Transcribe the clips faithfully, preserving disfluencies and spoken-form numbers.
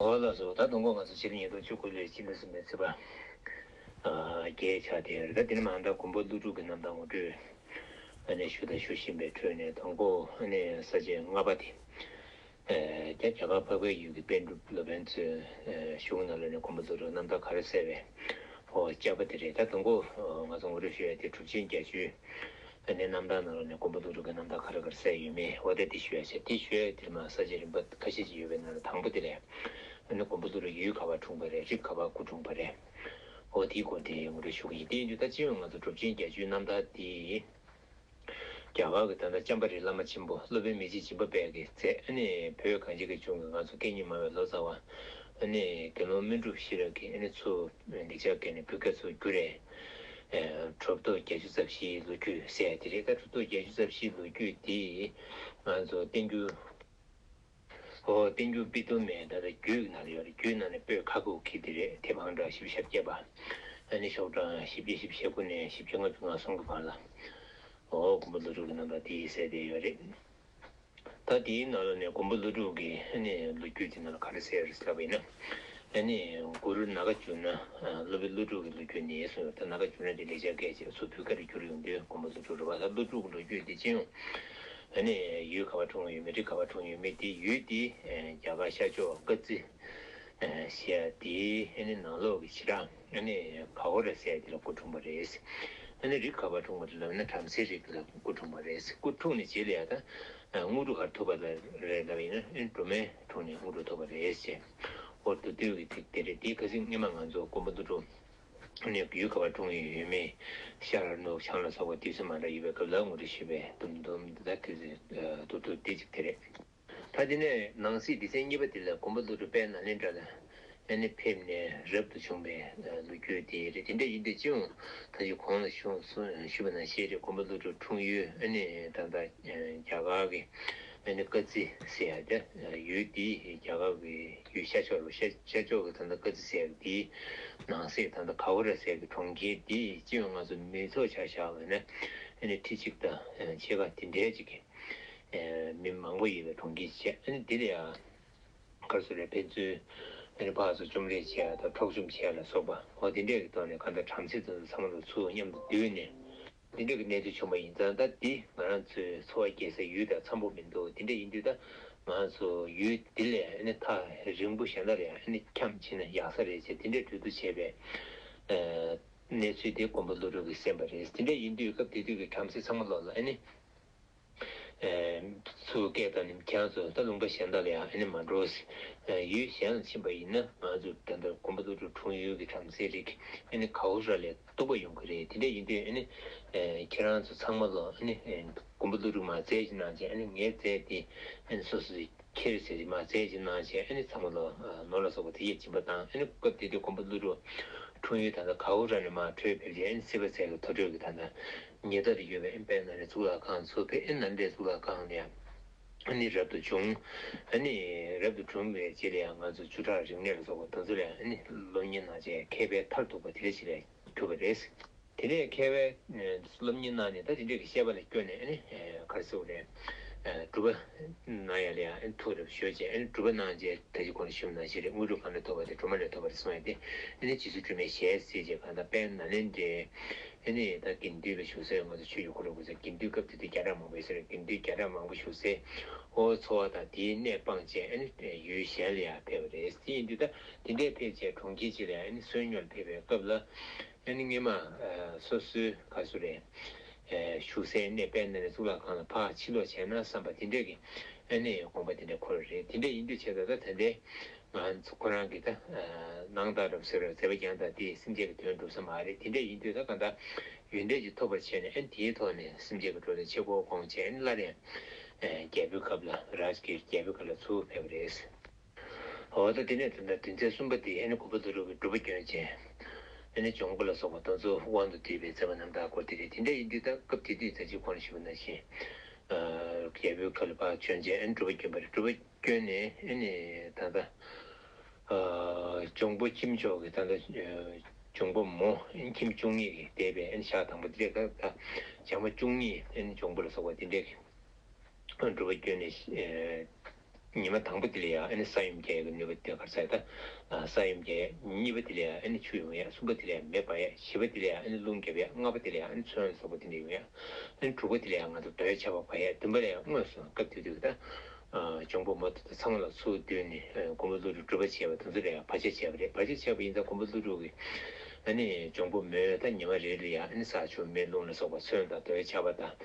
འོ་ལགས་སོ། ད་དང་པོ་ང་ཚོ་ཕྱི་ལོ་ཉིས་སྟོང་བཅུ་དགུ་ལོའི་སྤྱི་ཟླ་གསུམ་པའི་ཚེས་པ་ཨ་བརྒྱད་ཆགས་བསྡད་ཡོད་རེད། ད་དེ་ནས་མར་ད་མགོན་པོ་ཀླུ་སྒྲུབ་ཀྱི་རྣམ་ཐར་ངོ་སྤྲོད་ཨ་ནི་ཞུ་དང་ཞུ་བཞིན་པའི་ཁྲོད་ནས་དང་པོ་ཨ་ནི་ས་བཅད་ལྔ་པ་དེ། ཨ་རྒྱ་རྒྱ་གར་འཕགས་པའི་ཡུལ་གྱི་པཎ་གྲུབ་སློབ་དཔོན་ཚོའི་ཨ་གཞུང་ནང་ལོགས་ནས་མགོན་པོ་ཀླུ་སྒྲུབ་རྣམ་ཐར་ག་རེ་གསལ་བའི་འོ་དཔྱད་པ་དེ་རེད། ད་དང་པོ་ང་ཚོ་ངོ་སྤྲོད་ཞུ་ཡ་དེ་གྲུབ་ཆེན་བརྒྱད་ཅུའི་ཨ་ནི་རྣམ་ཐར་ནང་ལོགས་ནས་མགོན་པོ་ཀླུ་སྒྲུབ་ཀྱི་རྣམ་ཐར་ག་རེ་ག་རེ་གསལ་ཡོད་མེད་འོ་དེ་དེ་ཞུ་ཡ་བྱས། དེ་ཞུ་ཡ་དེར་མ་ས་བཅད་རིམ་པ་ཁ་ཤས་ཅིག་ཡོད་པའི་ནང་ལ་དང་པོ་དེ་ལས་ཨ་ནི་མགོན་པོ་ཀླུ་སྒྲུབ་ཡུལ་ག་པར་འཁྲུངས་པ་རེད། རིགས་ག་པར་སྐུ་འཁྲུངས་པ་རེད། འོ་དེའི་སྐོར་དེ་ངོ་སྤྲོད་ཞུ་གི་ཡིན། དེ་ཡིན་དུས་ད་སྤྱི་ཡོངས་ང་ཚོ་གྲུབ་ཆེན་བརྒྱད་ཅུའི་རྣམ་ཐར་དེ་རྒྱ་གར་གྱི་ད་ལྟ་ལྕམ་པ་རི་བླ་མ་ཆེན་པོ་སློབ་དཔོན་མི་ཕྱེད་སྦྱིན་པ་དཔལ་གྱིས་མཛད། ཨ་ནི་བོད་གངས་ཅན་གྱི་ལྗོངས་ཀྱི་ང་ཚོ་སྐད་གཉིས་སྨྲ་བའི་ལོ་ཙཱ་བ་ཨ་ནི་དགེ་སློང་སྨིན་གྲུབ་ཤེས་རབ་ཀྱིས་ཨ་ནི་ཚུར་ལེགས་སྦྱར་སྐད་ནས་བོད་སྐད་ཚུར་བསྒྱུར་རེད། ཨེ་གྲུབ་ཐོབ་བརྒྱད་ཅུ་རྩ་བཞིའི་ལོ་རྒྱུས་ཟེར་ཡ་དེ་རེད། ད་གྲུབ་ཐོབ་བརྒྱད་ཅུ་རྩ་བཞིའི་ལོ་རྒྱུས་དེ་ང་ཚོ་བསྟན་འགྱུར། ཨོ་བསྟན་འགྱུར་པི་ཏོ་མའི་ད་ལྟ་རྒྱུད་ནང་ལ་ཡོད་རེད། རྒྱུད་ནང་ནས་པོད་ཁ་ཁུག་གི་དེ་རེད། དེབ་ཨང་གྲངས་བཞི་བཅུ་ཞེ་བརྒྱད་པ། ཨ་ནི་ཤོག་གྲངས་བཞི་བརྒྱ་བཞི་བཅུ་ཞེ་དགུ་ནས་བཞི་བརྒྱ་ལྔ་བཅུ་ང་གསུམ་གྱི་བར་ལ། ཨོ་མགོན་པོ་ཀླུ་སྒྲུབ་ཀྱི་རྣམ་ཐར་དེ་གསལ་བསྡད་ཡོད་རེད། ད་དེའི་ནང་ལ་ནས་མགོན་པོ་ཀླུ་སྒྲུབ་ཀྱི་ཨ་ནི་ལོ་རྒྱུས་དེ་ནང་ལ་ག་རེ་གསལ་ཡོད་རེད་ལབ་པ་ཡིན་ན། ཨ་ནི་གུ་རུ་ནཱ་གཱརྫུ་ན་སློབ་དཔོན་ཀླུ་སྒྲུབ་ཀྱི་ལོ་རྒྱུས་ནི་གསུངས་ཡོད། ད་ནཱ་གཱརྫུ་ན་དེ་ལེགས་སྦྱར་སྐད་ཅེས་སུ་བོད་སྐད་དུ་བསྒྱུར་ཡོང་དུས་མགོན་པོ་ཀླུ་སྒྲུབ་རེད་པ། ད་ཀླུ་སྒྲུབ་ཀྱི་ལོ་རྒྱུས་དེ་སྤྱི་ཡོངས་ཨ་ནི་ཡུལ་ག་པར་འཁྲུངས་ཡོད་མེད། རིགས་ག་པར་འཁྲུངས་ཡོད་མེད། དེ་ཡུལ་དེ་རྒྱ་གར་ཤར་ཕྱོགས་ཀ་ཙི་ཞེས་དེའི་ཨ་ནི་ནང་ལོགས་ཀྱི་བྱེ་བྲག་ཨ་ནི་ག་ཧོ་ར་ཟེར་དེ་ལ་སྐུ་འཁྲུངས་པ་རེད། ཨ་ནི་རིགས་ག་པར་འཁྲུངས་པ་རེད་ལབ་ན་བྲམ་ཟེའི་རིགས་ལ་སྐུ་འཁྲུངས་པ་རེད། སྐུ་འཁྲུངས་ནས་རྗེས་ལ་ཡ་ད་དངོས་གྲུབ་ག་རེ་ཐོབ་པ་རེད་ལབ་ཡིན་ན་ཨ་ནི་སྒྲོལ་མའི་དྲུང་ནས་དངོས་གྲུབ་ཐོབ་པ་རེད་ཅེས། ཨོ་དེ་དུས་ཀྱི་དེ་དེ་རེད། དེའི་ཁ་སང་སྔོན་མ་ང་ཚོ་མགོན་པོ་ཀླུ་སྒྲུབ་ནས་ཡུལ་ག་པར་འཁྲུངས་ཡོད་མེད། ཤར་ནུབ་བྱང་ལ་སོགས་པ་དུས་སུ་མ་འདྲ་ཡོད་པའི་སྐབས་ལ་ངོ་སྤྲོད་ཞུས་པའི་དུམ་དུམ་འདི་ལྟར་དུས་ཚོད་ཐུབ་ཐུབ་དེ་གཅིག་དེ་རེད། ད་དེ་ནས་ནང་གསེས་སྡེ་ཚན་གཉིས་པ་དེ་ལ་མགོན་པོ་ཀླུ་སྒྲུབ་དཔལ་ནཱ་ལེནྡྲ་ལ་ཨ་ནི་ཕེབས་ནས་རབ་ཏུ་བྱུང་བའི་ལོ་རྒྱུས་དེ་རེད། དེ་འདྲ་ཡིན་དུས་སྤྱི་ཡོངས་ད་ཅི་གོང་ལ་ཞུ་ཞུས་པ་ནང་བཞིན་རེད། མགོན་པོ་ཀླུ་སྒྲུབ་འཁྲུངས་ཡུལ་ཨ་ནི་ད་ལྟ་རྒྱ་གར་གྱི་ཨ་ནི་ཀ་ཙི་ཟེར་ཡ་དེ་ཡུལ་དེ་རྒྱ་གར་གྱི་ཡུལ་ཤར་ཕྱོགས་རུ་ཤར་ཤར་ཕྱོགས་ཀྱི་ད་ལྟ་ཀ་ཙི་ཟེར་ཡ་དེའི་ནང་གསེས་ད་ལྟ་ག་ཧོ་ར་ཟེར་གྱི་གྲོང་ཁྱེར་དེ་སྤྱི་ཡོངས་ང་ཚོ་མི་ཚོ་ཆ་བཞག་པ་ན་ཨ་ནི་ཁྲི་གཅིག་དང་ཕྱེད་ཀ་དེ་འདྲའི་ཅིག་གི་མི་མང་པོ་ཡོད་པའི་གྲོང་ཁྱེར་བྱས། ཨ་ནི་དེ་ལ་ཡང་ག་རེ་ཟེར་རེད། ཕན་ཚུན་ཨ་ནི་ཕར་ཚུར་བཅོམ་རེས་བྱས་དང་འཕྲོག་བཅོམ་བྱས་ལ་སོགས་པ་འོ་དེ་འདྲས་ཀྱི་ཐོག་ནས་གང་ལྟར་བྲམ་ཟེ་དེ་ཚོ་ཚང་མ་ལ་ཚུར་མཉམ་དུ་བསྡུས་ནས་དེ་འདྲས་ཀྱི་གནས་ཚུལ་བྱུང་བ་ཡིན་ཙང་། ད་འདི་ང་རང་ཚོའི་འཚོ་བ་སྐྱེལ་ས་ཡུལ་དང་འཚམ་པོ་མི་འདུག་དེ་འདྲས་ཡིན་དུས་ད་ང་ཚོ་ཡུལ་འདི་ལས་ཨ་ནི་ཐག་རིང་པོ་གཞན་དག་ལ་ཡང་ཨ་ནི་འཁྱམས་ཕྱིན་ན་ཡག་ས་རེད་ཅེས་དེ་འདྲས་གྲོས་བསྡུར་བྱས་པའི་གནས་ཚུལ་དེ་མགོན་པོ་ཀླུ་སྒྲུབ་ཀྱིས་གསན་པ་རེད། དེ་འདྲ་ཡིན་དུས་སྐབས་དེ་དུས་ཀྱི་བྲམ་ཟེ་ཚང་མ་ལོག་ལ་ཨ་ནི། ཚུར་སྐད་བཏང་ནས་ཁྱེད་རང་ཚོ་ད་ལུང་པ་གཞན་དག་ལ་ཡང་ཨ་ནི་མ་འགྲོ། ཡུལ་གཞན་ལ་ཕྱིན་པ་ཡིན་ན་ང་ཚོ་ད་ལྟ་མགོན་པོ་ཀླུ་སྒྲུབ་འཁྲུངས་ཡུལ་གྱི་བྲམ་ཟེའི་རིགས་ཨ་ནི་ག་ཧོ་ར་ལས་སྡུག་པ་ཡོང་གི་རེད། དེ་འདྲ་ཡིན་དུས་ཨ་ནི། ཁྱེད་རང་ཚོ་ཚང་མ་ལོག་ཨ་ནི། མགོན་པོ་ཀླུ་སྒྲུབ་མར་རྩད་ཅིག་གནང་བྱས་ཨ་ནི་ངའི་རྩད་དེ་ཨ་ནི་སོ་སོས་ཁྱེར་ཟེར་ཏེ་མར་རྩད་ཅིག་གནང་བྱས་ཨ་ནི་ཚང་མ་ལོག་ནོར་ལ་སོགས་པ་དེ་ཡས་སྦྱིན་པ་བཏང་། ཨ་ནི་སྐབས་དེ་དུས་མགོན་པོ་ཀླུ་སྒྲུབ་འཁྲུངས་ཡུལ་ད་ལྟ་ག་ཧོ་ར་ནས་མར་བྲོས་ཕེབས་རྗེས་ཨ་ནི་སྲིད་པ་འཚོལ་གྱི་དུར་ཁྲོད་ཀྱི་ད་ལྟ་ཉེ་འདབས་རེ་ཡོད་པའི་ཨ་ནི་དཔལ་ནཱ་ལེནྡྲ་གཙུག་ལག་ཁང་ཚུར་ཕེབས། ཨ་ནི་ནཱ་ལེནྡྲའི་གཙུག་ལག་ཁང་ལ་ཡང་ཨ་ནི་རབ་ཏུ་བྱུང་། ཨ་ནི་རབ་ཏུ་བྱུང་བའི་རྗེས་ལ་ཡང་ང་ཚོ་བཅུ་ཕྲག་རིག་གནས་ལ་སོགས་པ་དེ་ཚོ་ལ་ཡང་ཨ་ནི་སློབ་གཉེར་གནང་བྱས་མཁས་པའི་མཐར་ཐུག་པ་དེ་འདྲ་ཞིག་ལ་གྱུར་པ་རེད། དེ་ནས་མཁས་པའི་སློབ་གཉེར་གནང་ནས་ད་དེ་འདྲས་ཀྱི་བཤད་པ་ལ་བསྐྱོན་ནས་ཨ་ནི་ག་རེ་ཟེར་དགོས་རེད། སྒྲུབ་པ་གནང་ཡ་ལ་ཡང་ཨ་ནི་ཐུགས་རེ་ཞུས་བྱས་ཨ་ནི་སྒྲུབ་པ་གནང་རྗེས་ད་ཅི་གོང་ལ་ཞུས་པ་ནང་བཞིན་རེད། དངོས་གྲུབ་གང་ལས་ཐོབ་པ་དེ་སྒྲོལ་མ་ལས་ཐོབ་པ་རེད་གསུངས་ཡ་དེ་ཨ་ནི་རྗེ་བཙུན་སྒྲོལ་མའི་ཞལ་གཟིགས་བྱས་གང་ལྟར་དཔལ་ནཱ་ལེནྡྲའི་ཨ་ནི་ད་དགེ་འདུན་པ་བཞུགས་སའི་ང་ཚོ་ཆོས་ཀྱི་འཁོར་ལོ་དགོན་གསར་དགེ་འདུན་སྐབས་དེ་དུས་བརྒྱ་ཕྲག་མང་པོ་ཡོད་ས་རེད། དགེ་འདུན་བརྒྱ་ཕྲག་མང་པོ་བཞུགས་སའི་ཨོ་འཚོ་བ་དང་དེའི་གནས་སྤངས་བྱས་ཨ་ནི་ཡུལ་གཞན་ལ་ཡང་ཕེབས་པ་རེད། དེ་ཡིན་དུས་ད་དེ་འདྲས་ཕེབས་བྱས་གྲོང་ཁྱེར་ཅིག་ལ་ཡང་ཨ་ནི་བསོད་སྙོམས་ཕེབས་པའི་སྐབས་ལ། ཨ་ནི་སྔོན་མ་ཨ་སོ་སོའི་ག་ཚོད་རེད། ཨ་བཞུགས་སའི་གནས་དཔལ་ནཱ་ལེནྡྲ་གཙུག་ལག་ཁང་ལ་ཕར་ཕྱིར་ལོག་བྱས་ན་བསམ་པ་དེ་འདྲས་ཀྱི་ཨ་ནི་དགོངས་པ་དེ་འདྲས་འཁོར་རེད། དེ་འདྲས་ཡིན་དུས་བྱས་ཙང་ད་ད་ལྟའི་ང་ཚོ་ཁོ་རང་གི་ད་ཨ་ནང་ལྟར་རབ་ཟེར་བའི་མཛད་པ་རྒྱང་ཐག་དེ་སེམས་ཅན་གྱི་དོན་སྒྲུབ་ས་མ་རེད། དེ་འདྲས་ཡིན་དུས་ད་གང་ལྟར་ཡོན་ཏན་ཅིག་ཐོབ་པར་བྱས་ནས་ཨ་ནི་དེའི་ཐོག་ནས་སེམས་ཅན་གྱི་འགྲོ་དོན་ཆེད་མཁོ་སྐོང་བྱས་ཨ་ནི་སླར་ཡང་ཨ་རྒྱལ་པོའི་ཁབ་ལ་རཱཇ་གིར་རྒྱལ་པོའི་ཁབ་ལ་ཚུར་ཕེབས་པ་རེད། འོ་ད་དེ་ནས་ད་ལྟ་དོན་ཚན་གསུམ་པ་དེ་ཨ་ནི་མགོན་པོ་ཀླུ་སྒྲུབ་ཀྱི་སྒྲུབ་པ་བསྐྱོན་བྱས། ཨ་ནི་འཇོང་པོ་ལ་སོགས་པ་དེ་ཚོ་དབང་དུ་བསྡུས་པའི་མཛད་པ་རྣམ་ཐར་སྐོར་དེ་རེད། དེ་འདྲ་ཡིན་དུས་ད་སྐབས་དེ་དུས་ད་ཅི་གོང་ལ་ཞུས་པ་ནང་བཞིན། རྒྱལ་པོའི་ཁབ་ལ་ཕར་བྱོན་བྱས་ཨ་ནི་སྒྲུབ་པ་བསྐྱོན་པ་རེད། སྒྲུབ་པ་བསྐྱོན་ནས་ཨ་ནི་ད་ལྟ་འཇོང་པོ་ཁྱིམ་མཆོག་གི་ད་ལྟ་འཇོང་པོ་མོ་ཨ་ནི་ཁྱིམ་བཅུ་གཉིས་ཀྱི་སྡེ་པའི་ཨ་ནི་ཞག་དང་པོ་དེ་ད་ལྟ་བྱམས་པ་བཅུ་གཉིས་ཨ་ནི་འཇོང་པོ་ལ་སོགས་པ་དེ་འདྲ་གི་སྒྲུབ་པ་བསྐྱོན་ནས། ཉི་མ་དང་པོ་དེ་ལ་ཡང་ཨ་ནི་ས་ཡོམ་རྒྱག་ཡག་གི་ནུས་པ་དེ་ག་རེ་ཟེར་ད། ས་ཡོམ་རྒྱག་ཡག་གཉིས་པ་དེ་ལ་ཡང་ཨ་ནི་ཆུ་ཡོང་ཡག་གསུམ་པ་དེ་ལ་ཡང་མེ་འབར་ཡག་བཞི་པ་དེ་ལ་ཡང་ཨ་ནི་རླུང་རྒྱབ་ཡག་ལྔ་པ་དེ་ལ་ཡང་ཨ་ནི་མཚོན་སོགས་པ་དེ་འདྲ་ཡོང་ཡག་ཨ་ནི་དྲུག་པ་དེ་ལ་ཡང་ང་ཚོ་རྡོའི་ཆར་པ་འབར་ཡག་བདུན་པ་ལ་ཡང་དངོས་སུ་སྐབས་དེ་དུས་ད། ཨ་འཇོང་པོ་མོ་དེ་ཚོ་ཚང་མ་ལ་ཚུར་བསྡུས་ནས་ཨ་མགོན་པོ་ཀླུ་སྒྲུབ་སྒྲུབ་པ་བྱས་པ་དེ་ཚོ་ལ་ཡང་བར་ཆད་བྱས་པ་རེད། བར་ཆད་བྱས་པ་ཡིན་ཙང་མགོན་པོ་ཀླུ་སྒྲུབ་ཀྱིས་ཨ་ནི་འཇོང་པོ་མོས་ད་ཉི་མ་རེ་རེ་ལ་ཡང་ཨ་ནི་ས་ཆུ་མེ་རླུང་ལ་སོགས་པ་མཚོན་དང་རྡོའི་ཆར་པ་དང་།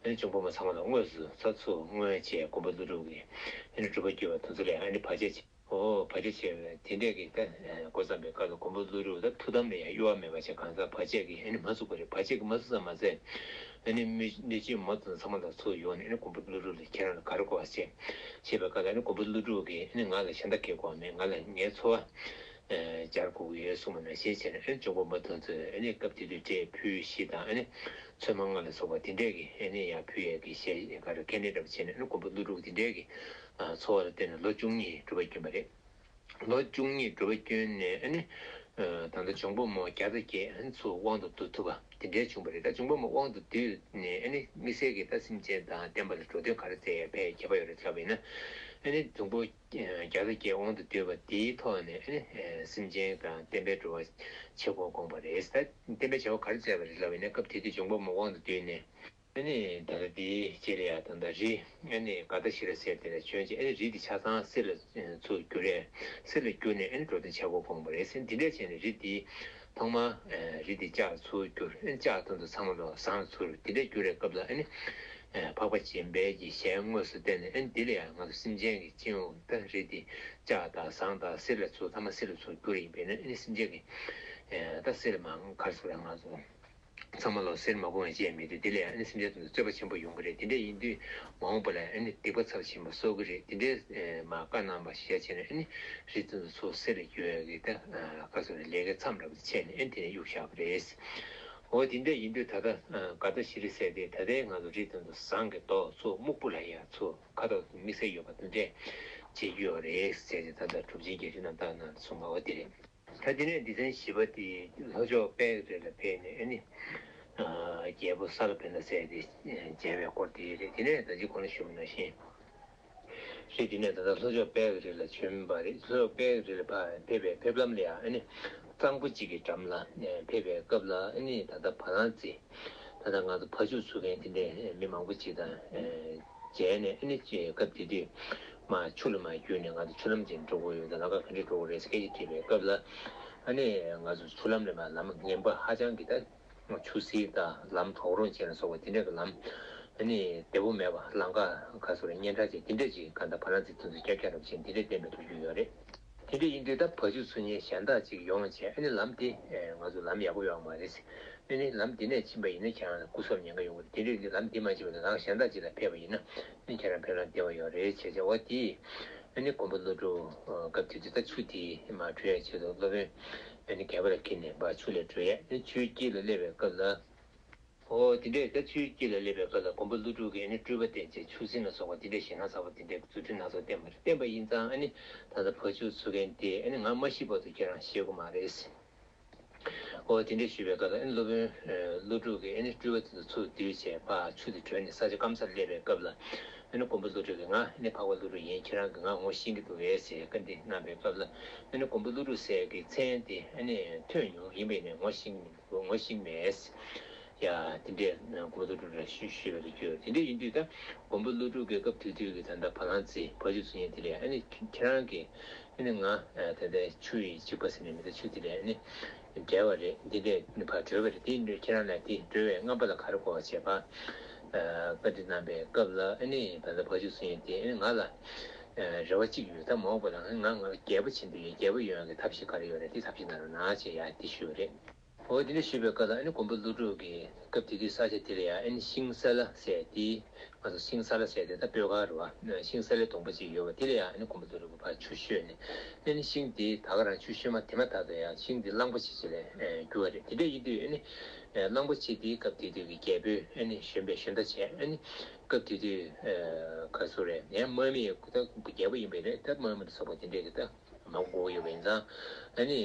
ཨ་ནི་འཇོང་པོ་མོ་ཚང་མ་ལ་དངོས་སུ་ས་ཚུར་མངོན་བྱས་མགོན་པོ་ཀླུ་སྒྲུབ་ཀྱིས་ཨ་ནི་སྒྲུབ་པ་བརྒྱུད་པ་དེ་ཚོ་ལ་ཡང་ཨ་ནི་བར་ཆད་བྱས། ཨོ་བར་ཆད་བྱས་པས་དེ་འདྲས་ཀྱི་ད་འགོ་བརྩམས་པའི་སྐབས་ལ་མགོན་པོ་ཀླུ་སྒྲུབ་ད་ཐུགས་དམ་ལ་ཡང་གཡོ་བ་མེད་པ་བྱས། གང་ཟག་བར་ཆད་ཀྱིས་ཨ་ནི་མ་ཚུགས་པ་རེད། བར་ཆད་ཀྱིས་མ་ཚུགས་ཙམ་མ་ཟད་ཨ་ནི་མི་མི་ཅི་མོ་དང་ཚང་མ་ལ་ཚུར་ཡོང་ནས་ཨ་ནི་མགོན་པོ་ཀླུ་སྒྲུབ་ལ་ཁྱེད་རང་ལ་ག་རེ་དགོས་པ་བྱས་བྱས་པའི་སྐབས་ལ་ཨ་ནི་མགོན་པོ་ཀླུ་སྒྲུབ་ཀྱིས་ཨ་ནི་ང་ལ་གཞན་དག་གི་དགོས་མེད། ང་ལ་ངའི་འཚོ་བ་སྦྱར་དགོས་ཀྱི་ཡོད་གསུངས་པ་ནང་བཞིན་བྱས་ནས་ཨ་ནི་འཇོང་པོ་མོ་དེ་ཚོས་ཨ་ནི་སྐབས་དེ་དུས་འབྲས་ཕུལ་བཞི་དང་ཨ་ནི་ཚོད་མ་ལྔ་ལ་སོགས་པ་དེ་འདྲས་ཀྱི་ཨ་ནི་ཡར་ཕུལ་ཡས་ཀྱི་ཞལ་ག་རེ་ཁས་ལེན་འདྲ་པོ་བྱས་ནས་ཨ་ནི་མགོན་པོ་ཀླུ་སྒྲུབ་དེ་འདྲས་ཀྱི་འཚོ་བ་ལ་བརྟེན་ནས་ལོ་བཅུ་གཉིས་སྒྲུབ་པ་བསྐྱོན་པ་རེད། ལོ་བཅུ་གཉིས་སྒྲུབ་པ་བསྐྱོན་ནས་ཨ་ནི་ད་ལྟ་འཇོང་པོ་མོ་བརྒྱ་རྩ་བརྒྱད་ཨ་ནི་ཚུར་དབང་དུ་བསྡུ་ཐུབ་པ་དེ་འདྲས་བྱུང་བ་རེད། ད་འཇོང་པོ་མོ་དབང་དུ་བསྡུས་ནས་ཨ་ནི་དམིགས་བསལ་གྱི་ད་སེམས་ཅན་དང་བསྟན་པ་ལ་འགྲོ་དོན་ག་རེ་མཛད་ཡས་ཕར་ཁྱབ་པ་ཡོད་རེད་ལབ་པ་ཡིན་ན། ཨ་ནི་འཇོང་པོ་བརྒྱ་རྩ་བརྒྱད་དབང་དུ་བསྡུས་པ་དེའི་ཐོག་ནས་ཨ་ནི་སེམས་ཅན་དང་བསྟན་པའི་འགྲོ་བ་ཆེ་སྐོར་དགོངས་པ་རེད། ད་བསྟན་པའི་བྱ་བ་ག་རེ་མཛད་པ་རེད་ལབ་པ་ཡིན་ན། སྐབས་དེ་དུས་འཇོང་པོ་མོ་དབང་དུ་བསྡུས་ནས། ཨ་ནི་ད་ལྟ་དེའི་རྗེས་ལ་ཡང་ད་ལྟ་རི་ཨ་ནི་ག་ད་ཤི་ར་ཟེར་དེ་ལ་བྱོན་རྗེས་ཨ་ནི་རི་དེ་ཆ་ཚང་གསེར་ལ་ཚུར་བསྒྱུར་རེད། གསེར་ལ་བསྒྱུར་ནས་ཨ་ནི་འགྲོ་དོན་ཆ་བགོས་བསྐོངས་པ་རེད་ཟེར། འདི་འདྲ་བྱས་ནས་རི་དེ་ཐོག་མ་རི་དེ་ལྕགས་ཚུར་བསྒྱུར། ཨ་ནི་ལྕགས་དེ་ཚོ་ཚང་མ་ལོ་ཟངས་ཚུར་འདི་འདྲ་བསྒྱུར་བའི་སྐབས་ལ་ཨ་ནི་འཕགས་པ་སྦྱིན་པའི་གི་ཞལ་དངོས་སུ་བསྟན་ནས། ཨ་ནི་འདི་ལ་ཡང་ང་ཚོ་སེམས་ཅན་གྱི་སྤྱི་ཡོངས་ད་རི་དེ་ལྕགས་དང་ཟངས་དང་གསེར་ལ་ཚུར་ཐ་མ་གསེར་ལ་ཚུར་བསྒྱུར་ཡིན་པས་ན། ཨ་ནི་སེམས་ཅན་གྱི་ད་གསེར་མང་གར་སོགས་ལ་ང་ཚོ། ཚང་མ་ལོ་གསེར་མ་གོང་བའི་ཅན་མེད་དུས་འདི་ལས་ཨ་ནི་སེམས་ཅན་དེ་ཚོ་རྩོད་པ་ཆེན་པོ་ཡོང་གི་རེད། དེ་འདྲ་ཡིན་དུས་མ་འོངས་པ་ལ་ཨ་ནི་སྡིག་པ་ཚབས་ཆེན་པོ་གསོག་གི་རེད། དེ་འདྲའི་མ་བཀའ་གནང་བ་ཞིག་བྱས་ནས་ཨ་ནི་རི་དེ་ཚོ་ཚུར་གསེར་ལ་བསྒྱུར་ཡག་གི་ད་ག་ཚོད་རེད། ལས་ཀ་མཚམས་འདྲ་པོ་བྱས་ནས་ཨ་ནི་དེ་ནས་གཡུག་བཞག་པ་རེད། འོ་དེ་འདྲ་ཡིན་དུས་ད་ལྟ་ག་ད་ཤི་རི་ཟེར་དེ་ད་ལྟའི་ང་ཚོ་རི་དེ་ཚོ་ཟངས་ཀྱི་མདོག་ཚུར་སྨུག་པོ་ལ་ཡ་ཚུར་ཁ་དོག་དམིགས་བསལ་ཡོད་པ་དེ་འདྲས་བྱེད་ཀྱི་ཡོད་རེད་ཟེར་ཏེ། ད་ལྟ་གྲུབ་ཆེན་རྒྱལ་སྲས་རྣམ་ཐར་ནང་གསུངས་པ་འོ་དེ་རེད། ད་དེ་ནས་སྡེ་ཚན་བཞི་པ་དེ་ལྷོ་ཕྱོགས་དཔལ་རི་ལ་ཕེབས་ནས་ཨ་ནི་རྒྱལ་པོ་ས་ལ་བེ་ན་ཟེར་དེ་མཇལ་བའི་སྐོར་དེ་རེད། དེ་ནས་ད་ཅི་གོང་ལ་ཞུས་པ་ནང་བཞིན་རེད། དེ་ནས་ད་ལྟ་ལྷོ་ཕྱོགས་དཔལ་རི་ལ་བྱོན་པ་རེད། ལྷོ་ཕྱོགས་དཔལ་རི་ལ་ཕ་ཕེབས་པའི་ཕེབས་ལམ་ལ་ཡང་ཨ་ནི་གཙང་པོ་གཅིག་གི་འགྲམ་ལ་ཕེབས་པའི་སྐབས་ལ་ཨ་ནི་ད་ལྟ་བ་ལང་རྩི། ད་ལྟ་ང་ཚོ་བ་ཕྱུགས་འཚོ་མཁན་དེ་འདྲའི་མི་མང་པོ་ཅིག་དང་མཇལ་ནས། ཨ་ནི་སྐབས་དེ་དུས་མ་ཆུ་ལ་མ་བརྒྱུགས་ནས་ང་ཚོ་ཆུ་ལམ་ཅིག་འགྲོ་དགོས་ཡོད། ད་ལམ་ཁ་ག་འདྲས་འགྲོ་དགོས་རེད་ཟེར་སྐད་ཆ་དྲིས་པའི་སྐབས་ལ། ཨ་ནི་ང་ཚོ་ཆུ་ལམ་ལ་མ་ལམ་ངན་པ་ཧ་ཅང་གི་ད་ཆུ་སེར་དང་ལམ་དོག་རོང་ཅན་ལ་སོགས་པ་དེ་འདྲ་གི་ལམ། ཨ་ནི་བདེ་པོ་མེད་པ། ལམ་ཁ་ག་ཚོད་རེད། སྙན་གྲགས་ཅན་དེ་འདྲ་ཅིག་ག་ད་བ་ལང་རྩི་དེ་ཚོ་རྒྱབ་རྒྱབ་རབ་ཅན་དེ་འདྲ་བསྟན་པའི་ཐུགས་རྒྱུས་ཡོད་རེད། དེ་འདྲ་ཡིན་དུས་ད་བ་ཕྱུགས་འཚོ་མཁན་གཞན་དག་ཅིག་ཡོང་བྱས། ཨ་ནི་ལམ་དེ་ང་ཚོ་ལམ་ཡག་པོ་ཡོད་མ་རེད། ཨ་ནི་ལམ་འདི་ནས་ཕྱིན་པ་ཡིན་ན་ཁྱེད་རང་ལ་སྐུ་སྲོག་ཉེན་ཁ་ཡོང་གི་རེད། དེ་འདྲའི་ལམ་འདི་མ་ཕྱིན་པ་ཡིན་ན་ལམ་གཞན་དག་ཅིག་ལ་ཕེབས་པ་ཡིན་ན་ཨ་ནི་ཁྱེད་རང་ཕེབས་ན་བདེ་བ་ཡོད་རེད་བྱས་བྱས། འོ་དེ་ཨ་ནི་མགོན་པོ་ཀླུ་སྒྲུབ་སྐབས་དེ་དུས་ད་ཆུ་དེ་མར་བགྲོད་ཡ་ཆེད་དུ་སློབ་དཔོན་ཨ་ནི་རྒྱལ་པོ་ལ་ཁྱེར་ནས་ཕར་ཆུ་ལ་བགྲོད་ཡ། ཨ་ནི་ཆུའི་དཀྱིལ་ལ་སླེབས་པའི་སྐབས་ལ། འོ་དེ་འདྲས་ད་ཆུའི་དཀྱིལ་ལ་སླེབས་པའི་སྐབས་ལ་མགོན་པོ་ཀླུ་སྒྲུབ་ཀྱིས་ཨ་ནི་སྤྲུལ་པ་བསྟན་བྱས་ཆུ་སྲིན་ལ་སོགས་པ་དེ་འདྲས་ཀྱི་རྫུ་འཕྲུལ་སྣ་ཚོགས་བསྟན་པ་རེད། བསྟན་པ་ཡིན་ཙང་ཨ་ནི་ད་ལྟ་བ་ཕྱུགས་འཚོ་མཁན་དེ་ཨ་ནི་ང་མ་ཤི་བར་དུ་ཁྱེད་རང་ཤི་དགོས་མ་རེད། འོ་དེ་འདྲས་ཞུས་པའི་སྐབས་ལ་ཨ་ནི་སློབ་དཔོན་ཀླུ་སྒྲུབ་ཀྱིས་ཨ་ནི་སྤྲུལ་པ་དེ་ཚོ་ཚུར་བསྡུས་བྱས་ཕར་ཆུ་དེ་བགྲོད་ནས་ས་ཆ་སྐམ་སར་སླེབས་པའི་སྐབས་ལ། ཨ་ནི་མགོན་པོ་ཀླུ་སྒྲུབ་ཀྱིས་ང་ཨ་ནི་འཕགས་པ་ཀླུ་སྒྲུབ་ཡིན། ཁྱེད་རང་གིས་ང་ངོ་ཤེས་ཀྱི་འདུག་གས་ཟེར་བཀའ་འདྲི་གནང་བའི་སྐབས་ལ། ཨ་ནི་མགོན་པོ་ཀླུ་སྒྲུབ་ཟེར་གྱི་མཚན་དེ་ཨ་ནི་ཐོས་མྱོང་ཡིན་པས་ནས་ངོ་ཤེས་ཀྱི་མི་འདུག་ངོ་ཤེས་ཀྱི་མེད། ཡ་དེ་འདྲས་མགོན་པོ་ཀླུ་སྒྲུབ་ལ་ཞུས་ཞུས་པ་རེད་ཀྱི། དེ་འདྲས་ཡིན་དུས་ད་མགོན་པོ་ཀླུ་སྒྲུབ་ཀྱི་སྐབས་དེ་དུས་ཀྱི་ད་ལྟ་བ་ལང་རྩི་བ་ཕྱུགས་འཚོ་མཁན་དེ་ལ་ཨ་ནི་ཁྱེད་རང་གིས་ཨ་ནི་ང་ད་ལྟ་ཆུ་ཡི་འཇིགས་པ་ཟེར་ནས་མི་ད་ཆུ་དེ་ལ་ཨ་ནི་བསྒྲལ་བ་རེད། འདི་འདྲས་ཕར་བགྲོད་པ་རེད། དེ་འདྲས་ཁྱེད་རང་ལ་དེ་བགྲོད་པའི་རྔམ་པ་ལ་ག་རེ་དགོས་པ་བྱས་པ། བཀའ་འདྲི་གནང་པའི་སྐབས་ལ་ཨ་ནི་ད་ལྟ་བ་ཕྱུགས་འཚོ་མཁན་དེ་ཨ་ནི་ང་ལ་རེ་བ་གཅིག་ཡོད། ད་མ་འོངས་པ་ལ་ང་ང་རྒྱལ་པོ་བྱེད་འདོད་ཡོད། རྒྱལ་པོ་ཡོང་ཡག་གི་ཐབས་ཤེས་ག་རེ་ཡོད་རེད། དེ་ཐབས་ཤེས་གནང་རོགས་གནང་ཞེས་ཡ་དེ་ཞུས་པ་རེད། འོ་དེ་འདྲ་ཞུས་པའི་སྐབས་ལ་ཨ་ནི་མགོན་པོ་ཀླུ་སྒྲུབ་ཀྱིས་སྐབས་དེ་དུས་ས་ཆ་དེ་ལ་ཡང་ཨ་ནི་ཤིང་ས་ལ་ཟེར་དེ། ང་ཚོ་ཤིང་ས་ལ་ཟེར་དེ་ད་སྤོས་དཀར་རེད་བ། ཤིང་ས་ལའི་སྡོང་པོ་ཅིག་ཡོད་པ་དེ་ལ་ཡང་ཨ་ནི་མགོན་པོ་ཀླུ་སྒྲུབ་ཀྱིས་ཕར་ཆུ་བཤོས་ནས། ཨ་ནི་ཤིང་དེ་ད་ག་རང་ཆུ་བཤོས་མ་དེ་མ་ཐག་ཏུ་ཡང་ཤིང་དེ་གླང་པོ་ཆེ་ཅིག་ལ་གྱུར་བ་རེད། དེ་འདྲ་ཡིན་དུས་ཨ་ནི་གླང་པོ་ཆེ་དེ་སྐབས་དེ་དུས་ཀྱི་རྒྱལ་པོས་ཨ་ནི་བཞོན་པའི་བཞོན་རྟ་བྱས། ཨ་ནི་སྐབས་དེ་དུས་ག་ཚོད་རེད། ཡང་དམག་མི་ད་རྒྱལ་པོ་ཡིན་པས་རེད། ད་དམག་མི་ལ་སོགས་པ་དེ་འདྲས་ཀྱི་ད། མང་པོ་ཡོད་པ་ཡིན་ཙང་། ཨ་ནི་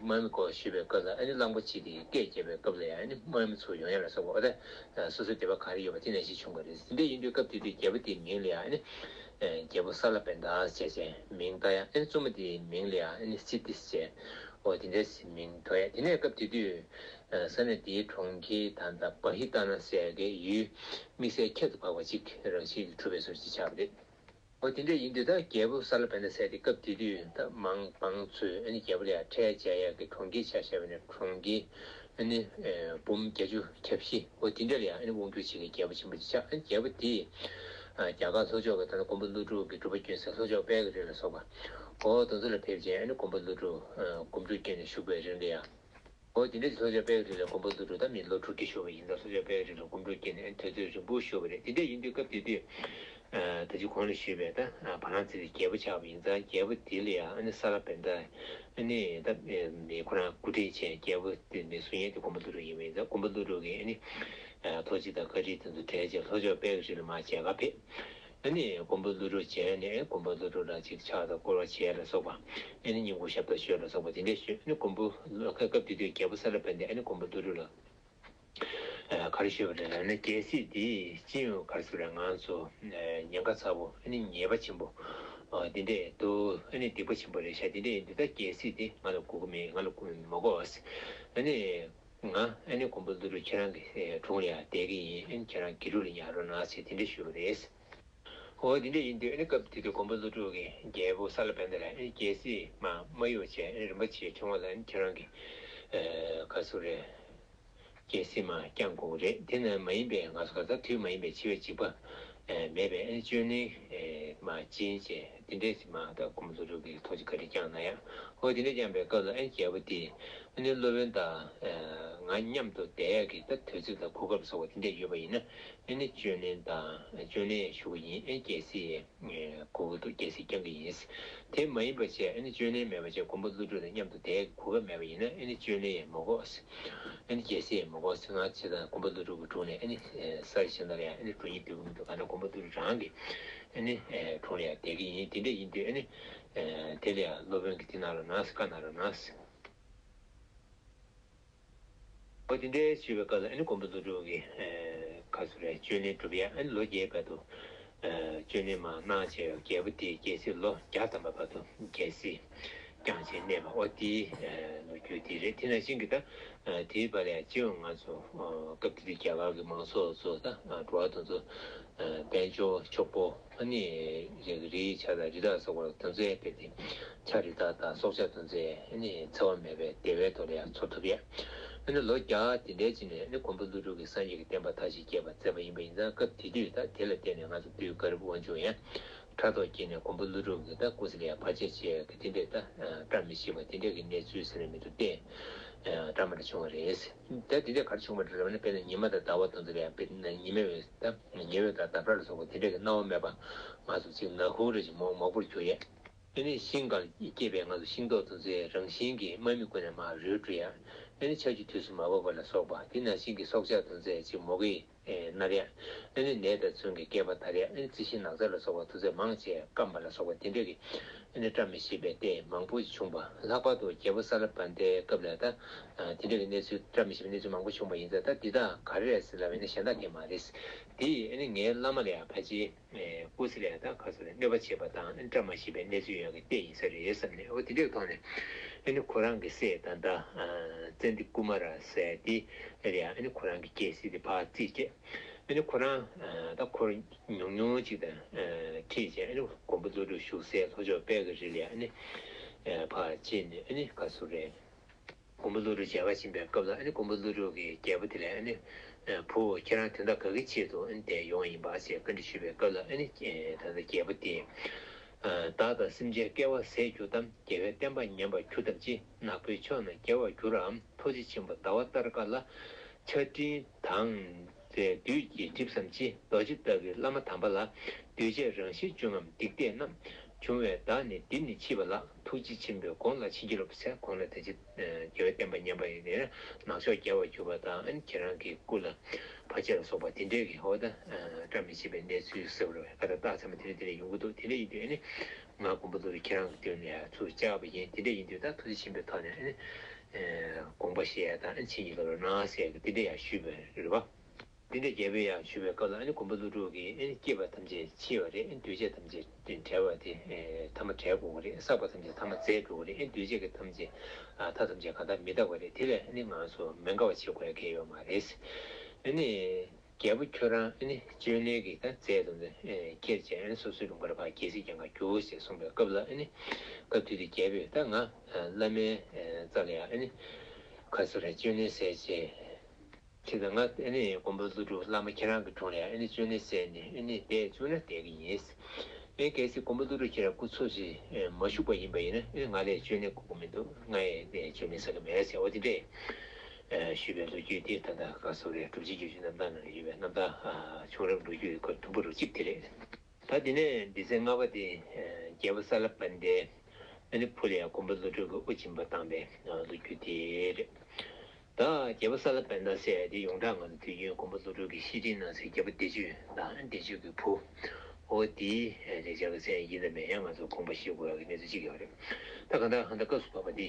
དམག་མི་སྐོར་ཞུས་པའི་སྐབས་ལ་ཨ་ནི་གླང་པོ་ཆེ་དེ་སྐད་རྒྱབ་པའི་སྐབས་ལ་ཡང་ཨ་ནི་དམག་མི་ཚོ་ཡོང་ཡ་ལ་སོགས་པ། ཨོ་ད་སོ་སོའི་དད་པ་ག་རེ་ཡོད་པ་དེ་ནང་བཞིན་བྱུང་བ་རེད། དེ་འདྲ་ཡིན་དུས་སྐབས་དེ་དུས་རྒྱལ་པོ་དེའི་མིང་ལ་ཡང་ཨ་ནི་ རྒྱལ་པོ་ས་ལ་བན་ད་ཟེར་བྱས་མིང་བཏགས་ཡ། ཨ་ནི་བཙུན་མོ་དེའི་མིང་ལ་ཡང་ཨ་ནི་སི་ཏི་ཟེར། འོ་དེ་འདྲ་ཞིག་མིང་ཐོགས་ཡ། དེ་ནས་སྐབས་དེ་དུས་ས་གནས་དེའི་གྲོང་ཁྱེར་ད་ལྟ་བ་ཧི་ཏ་ན་ཟེར་གི་ཡུལ་དམིགས་བསལ་ཁྱད་དུ་འཕགས་པ་ཅིག་རང་བཞིན་གྱིས་གྲུབ་པའི་བཟོ་ཅིག་ཆགས་པ་རེད། འོ་དེ་འདྲ་ཡིན་དུས་ད་རྒྱལ་པོ་ས་ལ་བན་ད་ཟེར་དེ་སྐབས་དེ་དུས་ད་མང་བང་ཚོས་ཨ་ནི་རྒྱལ་པོ་ལ་ཡང་ཁྲལ་འཇལ་ཡག་གི་གྲོང་ཁྱེར་ཆ་བཞག་པ་ཡིན་ན་གྲོང་ཁྱེར་ཨ་ནི་འབུམ་བརྒྱད་ཅུ་གྱ་བཞི། འོ་དེ་འདྲ་ལ་ཡང་ཨ་ནི་དབང་སྒྱུར་བྱེད་མཁན་རྒྱལ་པོ་ཆེན་པོ་ཅིག་ཆགས། ཨ་ནི་རྒྱལ་པོ་དེས་རྒྱ་གར་ལྷོ་ཕྱོགས་ཀྱི་ད་ལྟ་མགོན་པོ་ཀླུ་སྒྲུབ་ཀྱི་སྒྲུབ་པ་བསྐྱོན་སའི་ལྷོ་ཕྱོགས་དཔལ་གྱི་རི་ལ་སོགས་པ། འོ་དེ་ཚོ་ལ་ཕེབས་རྗེས་ཨ་ནི་མགོན་པོ་ཀླུ་སྒྲུབ་སྒོམ་སྒྲུབ་བསྐྱོན་ནས་བཞུགས་པའི་རིང་ལ་ཡང་། འོ་དེ་འདྲ་ཞིག་ལྷོ་ཕྱོགས་དཔལ་གྱི་རི་ལ་མགོན་པོ་ཀླུ་སྒྲུབ་ད་མི་ལོ་དྲུག་ཅུ་བཞུགས་པ་ཡིན་ཙང་ལྷོ་ཕྱོགས་དཔལ་གྱི་རི་ལ་སྒོམ་སྒྲུབ་བསྐྱོན་ནས་ཨ་ནི་དུས་ཚོད་རིང་པོ་བཞུགས་པ་རེད། དེ་འདྲ་ཡིན་དུས་སྐབས་དེ་དུས་ད་ཅི་གོང་ལ་ཞུས་པའི་ད་བ་ལང་ཙི་དེ་རྒྱལ་པོ་ཆགས་པ་ཡིན་ཙང་རྒྱལ་པོ་དེ་ལ་ཡང་ཨ་ནི་ས་ལ་བན་ད་ཨ་ནི་ད་མི་ཁོ་རང་སྐུ་དྲིན་ཆེན། རྒྱལ་པོ་དེ་མི་གསུང་ཡས་དེ་མགོན་པོ་ཀླུ་སྒྲུབ་ཡིན་པ་ཡིན་ཙང་མགོན་པོ་ཀླུ་སྒྲུབ་ཀྱིས་ཨ་ནི་ཐུགས་རྗེ་དང་བཀའ་དྲིན་དེ་ཚོ་དྲན་བྱས་ལྷོ་ཕྱོགས་དཔལ་གྱི་རི་ལ་མར་མཇལ་ཁ་ཕེབས། ཨ་ནི་མགོན་པོ་ཀླུ་སྒྲུབ་མཇལ་ནས་མགོན་པོ་ཀླུ་སྒྲུབ་ལ་ཅིག་ཕྱག་དང་བསྐོར་བ་བྱས་ལ་སོགས་པ། ཨ་ནི་སྙིང་ཁུང་ཞབས་ཏོག་ཞུས་ལ་སོགས་པ་དེ་འདྲ་ཞུས། ཨ་ནི་མགོན་པོ་སྐབས་དེ་དུས་རྒྱལ་པོ་ས་ལ་བན་དེ་ཨ་ནི་མགོན་པོ་ཀླུ་སྒྲུབ་ལ་ག་རེ་ཞུས་པ་རེད་ལབ་ན། རྒྱལ་སྲིད་འདི་ཅི་ཡང་ག་རེ་ཟེར་རེད། ང་ཚོ་ཉེན་ཁ་ཚ་པོ་ཨ་ནི་ཉེས་པ་ཆེན་པོ་འདི་འདྲས་འདུག་ཨ་ནི་སྡིག་པ་ཆེན་པོ་རེད་ཤག་དེ་འདྲས་ཡིན་དུས་ད་རྒྱལ་སྲིད་འདི་ང་ལ་དགོས་ཀྱི་མེད། ང་ལ་མ་དགོས། ཨ་ནི། ང་ཨ་ནི་མགོན་པོ་ཀླུ་སྒྲུབ་ཁྱེད་རང་གི་དྲུང་ལ་ཡང་བསྡད་ཀྱི་ཡིན། ཨ་ནི་ཁྱེད་རང་དགེ་ཕྲུག་ལ་ཉར་རོགས་གནང་ཞེས་དེ་འདྲ་ཞུས་པ་རེད། འོ་དེ་འདྲ་ཡིན་དུས་ཨ་ནི་སྐབས་དེ་དུས་མགོན་པོ་ཀླུ་སྒྲུབ་ཀྱིས་རྒྱལ་པོ་ས་ལ་བན་དེ་ལ་ཨ་ནི་རྒྱལ་སྲིད་མར་མ་གཡུག་བྱས། ཨ་ནི་རིན་པོ་ཆེའི་ཕྲེང་བ་ལ་ཨ་ནི་ཁྱེད་རང་གི་ག་ཟེར་རེད། རྒྱལ་སྲིད་མར་བསྐྱང་དགོས་ཀྱི་རེད། དེ་ནས་མ་ཡིན་པའི་ང་ཚོ་ག་ད་དུས་མ་ཡིན་པའི་འཆི་བའི་འཇིགས་པ་མེད་པའི་ཨ་ནི་བཅོས་ལེན་མར་བྱིན་བྱས་དེ་འདྲས་མར་ད་མགོན་པོ་ཀླུ་སྒྲུབ་ཀྱིས་ཐུགས་རྗེ་བཀའ་དྲིན་བསྐྱངས་གནང་ཡ། འོ་དེ་འདྲས་བསྐྱངས་པའི་སྐབས་ལ་ཨ་ནི་རྒྱལ་པོ་དེས་ཨ་ནི་སློབ་དཔོན་དང་ང་མཉམ་དུ་བསྡད་ཡག་གི་ད་དུས་ཚོད་དང་གོ་སྐབས་སོགས་པ་དེ་འདྲས་ཡོད་པ་ཡིན་ན་ཨ་ནི་བཅོས་ལེན་དང་བཅོས་ལེན་ཞུ་གི་ཡིན། ཨ་ནི་རྒྱལ་སྲིད་དགོས་ཀྱི་འདུག་རྒྱལ་སྲིད་བསྐྱང་གི་ཡིན། དེ་མ་ཡིན་པ་བྱས་ཨ་ནི་བཅོས་ལེན་མེད་པ་བྱས་མགོན་པོ་ཀླུ་སྒྲུབ་དང་མཉམ་དུ་བསྡད་ཡག་གི་གོ་སྐབས་མེད་པ་ཡིན་ན་ཨ་ནི་བཅོས་ལེན་ཡང་མ་དགོས། ཨ་ནི་རྒྱལ་སྲིད་ཡང་མ་དགོས། ང་བྱས་ཙང་མགོན་པོ་ཀླུ་སྒྲུབ་ཀྱི་དྲུང་ནས་ཨ་ནི་ས་ཆ་གཞན་དག་ལ་ཡང་ཨ་ནི་འགྲོ་སྙིང་འདོད་ཀྱི་མི་འདུག་གང་ལྟར་མགོན་པོ་ཀླུ་སྒྲུབ་རང་གི་ཨ་ནི་དྲུང་ལ་ཡང་བསྡད་ཀྱི་ཡིན། དེ་འདྲ་ཡིན་དུས་ཨ་ནི་དེ་ལ་ཡང་སློབ་དཔོན་གྱིས་དེ་གནང་རོགས་གནང་ཟེར་བཀའ་གནང་རོགས་གནང་ཟེར། འོ་དེ་འདྲའི་ཞུས་པའི་སྐབས་ལ་ཨ་ནི་མགོན་པོ་ཀླུ་སྒྲུབ་ཀྱིས་ཨ་ག་ཟེར་རེད། བཅོས་ལེན་གྲུབ་ཡ། ཨ་ནི་ལོ་བརྒྱད་བར་དུ་ཨ་བཅོས་ལེན་མར་གནང་བྱས་རྒྱལ་པོ་དེའི་རྒྱལ་སྲིད་ལོ་བརྒྱ་ཐམ་པ་བར་དུ་རྒྱལ་སྲིད་བསྐྱངས་བྱས་གནས་པ། འོ་དེའི་ཨ་ལོ་རྒྱུས་དེ་རེད། དེ་ནང་བཞིན་གྱི་ད་ཨ་དེའི་བར་ལ་ཡང་སྤྱི་ཡོངས་ང་ཚོ་ཨ་སྐབས་དེ་དུས་རྒྱ་གར་གྱི་མང་ཚོགས་ཚོ་ད་ཨ་འགྲོ་བ་དེ་ཚོ་ཨ་དཔལ་འབྱོར་ཕྱུག་པོ། ཨ་ནི་རིའི་ཆ་དང་རི་དྭགས་སོགས་པ་དེ་ཚོའི་དཔེ་དེ་ཆ་རི་དྭགས་དང་སྲོག་ཆགས་དེ་ཚོའི་ཨ་ནི་འཚེ་བ་མེད་པའི་བདེ་བའི་ཐོག་ལ་ཡང་འཚོ་ཐུབ་ཡ། ཨ་ནི་ལོ་བརྒྱ་དེ་འདྲའི་རྗེས་ནས་ཨ་ནི་མགོན་པོ་ཀླུ་སྒྲུབ་ཀྱིས་སངས་རྒྱས་ཀྱི་བསྟན་པ་མཐར་ཕྱིན་རྒྱས་པར་མཛད་པ་ཡིན་པ་ཡིན་ཙང་། སྐབས་དེ་དུས་ད་དེ་ལ་བརྟེན་ནས་ང་ཚོ་བདུད་དཀར་པོ་དབང་ཕྱུག་ཡང་ཕྲག་དོག་སྐྱེས་ནས་མགོན་པོ་ཀླུ་སྒྲུབ་ཀྱི་ད་སྐུ་ཚེ་ལ་ཡང་བར་ཆད་བྱེད་ཡ་གི་དེ་འདྲའི་ད་བཀྲ་མི་ཤིས་པ་དེ་འདྲའི་གི་གནས་ཚུལ་ཟེར་ན་མི་འདུག་སྟེ། བཀྲ་མ་འདྲ་བྱུང་བ་རེད། ད་དེ་འདྲའི་ག་རེ་བྱུང་བ་རེད་ལབ་ན། དཔེར་ན་ཉི་མ་དང་ཟླ་བ་དེ་ཚོ་ལ་ཡང་དཔེར་ན་ཉི་མའི་འོད་ད་ཉི་འོད་དང་ཟླ་བྲག་ལ་སོགས་པ་དེ་འདྲ་གི་སྣང་བ་མེད་པ། ང་ཚོ་ཅིག་ནག་ཁུང་རེ་ཞིག་མོག་མོག་པོར་གྱུར་ཡས། ཨ་ནི་ཤིང་སྒང་ལ་སྐྱེས་པའི་ང་ཚོ་ཤིང་ཏོག་དེ་ཚོའི་རང་བཞིན་གྱིས་དམག་མི་ཀུན་ནས་མར་རུལ་འགྲོ་ཡས། ཨ་ནི་ཆར་ཆུ་དུས་སུ་མ་བབས་པ་ལ་སོགས་པ། དེ་ནང་བཞིན་གྱི་སྲོག་ཆགས་དེ་ཚོས་ཅིག་མོག་གི་མནར་ཡས། ཨ་ནི་ནད་དང་མཚོན་གྱི་བསྐལ་པ་དར་ཡས། ཨ་ནི་རྩི་ཤིང་ནགས་ཚལ་ལ་སོགས་པ་དེ་ཚོས་མང་ཆེ་སྐམ་པ་ལ་སོགས་པ་དེ་འདྲ་གི་ཨ་ནི་བཀྲ་མི་ཤིས་པའི་ལྟས་མང་པོ་ཞིག་བྱུང་བ། ལྷག་པར་དུ་རྒྱལ་པོ་ས་ལ་བན་དེའི་སྐབས་ལ་ད་དེ་འདྲ་གི་གནས་ཚུལ་བཀྲ་མི་ཤིས་པའི་གནས་ཚུལ་མང་པོ་བྱུང་བ་ཡིན་ཙང་། ད་འདི་དག་ག་རེ་རེད་ཟེར་ལབ་པ་ཡིན་ན་གཞན་དག་གི་མ་རེད། དེ་ཡིས་ཨ་ནི་ངའི་བླ་མ་ལ་ཡང་ཕལ་ཆེར་སྐུ་ཚེ་ལ་ཡང་ད་ག་ཟེར་རེད། གནོད་པ་བྱེད་པ་དང་ཨ་ནི་བཀྲ་མ་ཤིས་པའི་གནས་ཚུལ་ཡོད་ཀྱི་ལྟས་ཡིན་ས་རེད་བསམ་ནས། འོ་དེ་འདྲའི་ཐོག་ནས་ཨ་ནི་ཁོ་རང་གི་སྲས་ད་ལྟ་ཙན་དན་ཀུ་མ་ར་ཟེར་དེ་ལ་ཡང་ཨ་ནི་ཁོ་རང་གི་རྒྱལ་སྲིད་དེ་ཕར་རྩིས་བྱས། ཨ་ནི་ཁོ་རང་ད་འཁོར་ཉུང་ཉུང་ཅིག་དང་ཁྲིད་བྱས། ཨ་ནི་མགོན་པོ་ཀླུ་སྒྲུབ་བཞུགས་སའི་ལྷོ་ཕྱོགས་དཔལ་གྱི་རི་ལ་ཨ་ནི་ཕར་ཕྱིན་ནས་ཨ་ནི་ག་ཟེར་རེད། མགོན་པོ་ཀླུ་སྒྲུབ་མཇལ་ཁ་ཕྱིན་པའི་སྐབས་ལ་ཨ་ནི་མགོན་པོ་ཀླུ་སྒྲུབ་ཀྱིས་རྒྱལ་པོ་དེ་ལ་ཨ་ནི་བུ་ཁྱེད་རང་དོན་དག་ག་གི་ཆེད་དུ་ཨ་ནི་འདིར་ཡོང་བ་ཡིན་པ་ཞེས་བཀའ་འདྲི་ཞུས་པའི་སྐབས་ལ་ཨ་ནི་ད་ལྟ་རྒྱལ་པོ་དེས། བདག་དང་སེམས་ཅན་སྐལ་བ་ཟད་གྱུར་ཏམ། རྒྱལ་བའི་བསྟན་པ་ཉམས་པར་གྱུར་ཏམ་ཅི། ནག་པོའི་ཕྱོགས་ན་རྒྱལ་བར་འགྱུར་རམ། ཐུགས་རྗེ་ཆེན་པོ་ཟླ་བ་ལྟར་དཀར་ལ། ཆར་སྤྲིན་དང་བཅས་བདུད་ཀྱིས་བསྒྲིབས་སམ་ཅི། རྡོ་རྗེ་ལྟ་བུའི་བླ་མ་དམ་པ་ལ། གདུལ་བྱའི་རང་བཞིན་བཅོ་རྔམ་སྡིག་ལྟས་རྣམས། བྱུང་བས་བདག་ནི་འདིར་ནི་མཆིས་པ་ལགས། ཐུགས་རྗེ་ཆེན་པོས་དགོངས་ལ་བྱིན་གྱིས་རློབས་ཟེར། གོང་ལ་ད་ཅི་རྒྱལ་བའི་བསྟན་པ་ཉམས་པ་ཡིན་ནས་ནག་ཕྱོགས་རྒྱལ་བར་གྱུར་པ་དང་ཨ་ནི་ཁྱེད་རང་གི་སྐུ་ལ་ཕ་ཆེ་ལ་སོགས་པ་དེ་འདྲའི་གི་འོ་ད་བཀྲ་མི་ཤིས་པའི་གནས་ཚུལ་ཟེར་བ་རེད་བ། ད་རྟགས་ཚང་མ་དེ་འདྲ་དེ་འདྲ་ཡོང་གི་འདུག་དེ་འདྲ་ཡིན་དུས་ཨ་ནི་ང་མགོན་པོ་ཀླུ་སྒྲུབ་ཁྱེད་རང་གི་མདུན་ནས་ཚུར་བཅར་བ་ཡིན། དེ་འདྲ་ཡིན་དུས་ད་ཐུགས་རྗེ་ཆེན་པོའི་ཐོག་ནས་ཨ་ནི་དགོངས་པ་བཞེས་ཡ་དང་ཨ་ནི་བྱིན་གྱིས་རློབ་རོགས་གནང་ཟེར་གི་དེ་འདྲ་ཡང་ཞུས་པ་རེད་བ། དེ་འདྲའི་རྒྱལ་པོས་ཡང་ཞུས་པའི་སྐབས་ལ་ཨ་ནི་མགོན་པོ་ཀླུ་སྒྲུབ་ཀྱིས་ཨ་ནི་སྐྱེས་པ་ཐམས་ཅད་འཆི་བ་རེད། ཨ་ནི་འདུས་བྱས་ཐམས་ཅད་བྲལ་བ་དེ་ཐ་མ་བྲལ་དགོས་པ་རེད། བསགས་པ་ཐམས་ཅད་ཐ་མ་ཟད་འགྲོ་གི་རེད། ཨ་ནི་འདུས་བྱས་ཀྱི་ཐམས་ཅད་མཐའ་ཐམས་ཅད་གང་ལྟར་མི་རྟག་པ་རེད། དེ་ལས་ཨ་ནི་ང་ཚོ་མི་དགའ་བ་བྱེད་དགོས་ཡ་གང་ཡང་ཡོད་མ་རེད། ཨ་ནི་རྒྱལ་པོ་ཁྱོད་རང་ཨ་ནི་ཅོ་ནེ་གི་ད་རྩལ་དུ་ཁྱེར་བྱས་ཨ་ནི་སོ་སོའི་ལུང་པར་ཕར་རྒྱལ་སྲིད་སྐྱོང་གར་རྒྱུགས་ཞེས་གསུངས་པའི་སྐབས་ལ་ཨ་ནི་སྐབས་དེ་དུས་རྒྱལ་པོས་ད་ང་བླ་མའི་རྩ་ལ་ཡང་ཨ་ནི་ག་ཚོད་རེད་ཅོ་ནེ་ཟས་བྱས། ཁྱེད་དང་ང་ཨ་ནི་མགོན་པོ་ཀླུ་སྒྲུབ་བླ་མ་ཁྱེད་རང་གི་དྲུང་ལ་ཡང་ཨ་ནི་ཅོ་ནེ་ཟས་ནས་ཨ་ནི་བསྡད་བཅུག་ན་བསྡད་ཀྱི་ཡིན། ཨེ་གལ་སྲིད་མགོན་པོ་ཀླུ་སྒྲུབ་ཁྱེད་རང་སྐུ་འཚོ་ཞིག་མ་བཞུགས་པ་ཡིན་པ་ཡིན་ན་ཨེ་ང་ལ་ཅོ་ནེ་དགོས་ཀྱི་མི་འདུག་ང་ཡི་ཅོ་ནེ་ཟ་གི་མེད་ཟེར་བ་དེ་འདྲས་ཞུས་པའི་ལོ་རྒྱུས་དེ་ད་ལྟ་ག་སོག་རེད། གྲུབ་ཆེན་བརྒྱད་ཅུའི་རྣམ་ཐར་ནང་ལ་ཡོད་པའི་རྣམ་ཐར་བྱུང་རབས་ལོ་རྒྱུས་ཀྱི་སྐོར་དུམ་བུ་རུ་གཅིག་དེ་རེད། ད་དེ་ནས་སྡེ་ཚན་ལྔ་པ་དེ་རྒྱལ་པོ་ས་ལ་བན་དེ་ཨ་ནི་ཕུ་ལ་ཡང་མགོན་པོ་ཀླུ་སྒྲུབ་ཀྱི་དབུ་སྦྱིན་པ་བཏང་བའི་ལོ་རྒྱུས་དེ་རེད། ད་རྒྱལ་པོ་ས་ལ་བན་ད་ཟེར་ཡ་དེ་ཡོངས་གྲགས་ང་ཚོ་དུས་རྒྱུན་མགོན་པོ་ཀླུ་སྒྲུབ་ཀྱི་བཤེས་སྤྲིང་གནང་སའི་རྒྱལ་པོ་བདེ་སྤྱོད་དང་བདེ་སྤྱོད་ཀྱི་བུ། འོ་དེའི་ལེགས་སྦྱར་གྱི་མཚན་ཡིན་དང་མིན་ཡང་ང་ཚོ་དགོངས་པ་བཞེས་དགོས་ཡ་གི་གནས་ཚུལ་གཅིག་ཡོད་རེད། ད་གང་ལྟར་ཧ་ད་སྐབས་སུ་བབས་པ་འདི་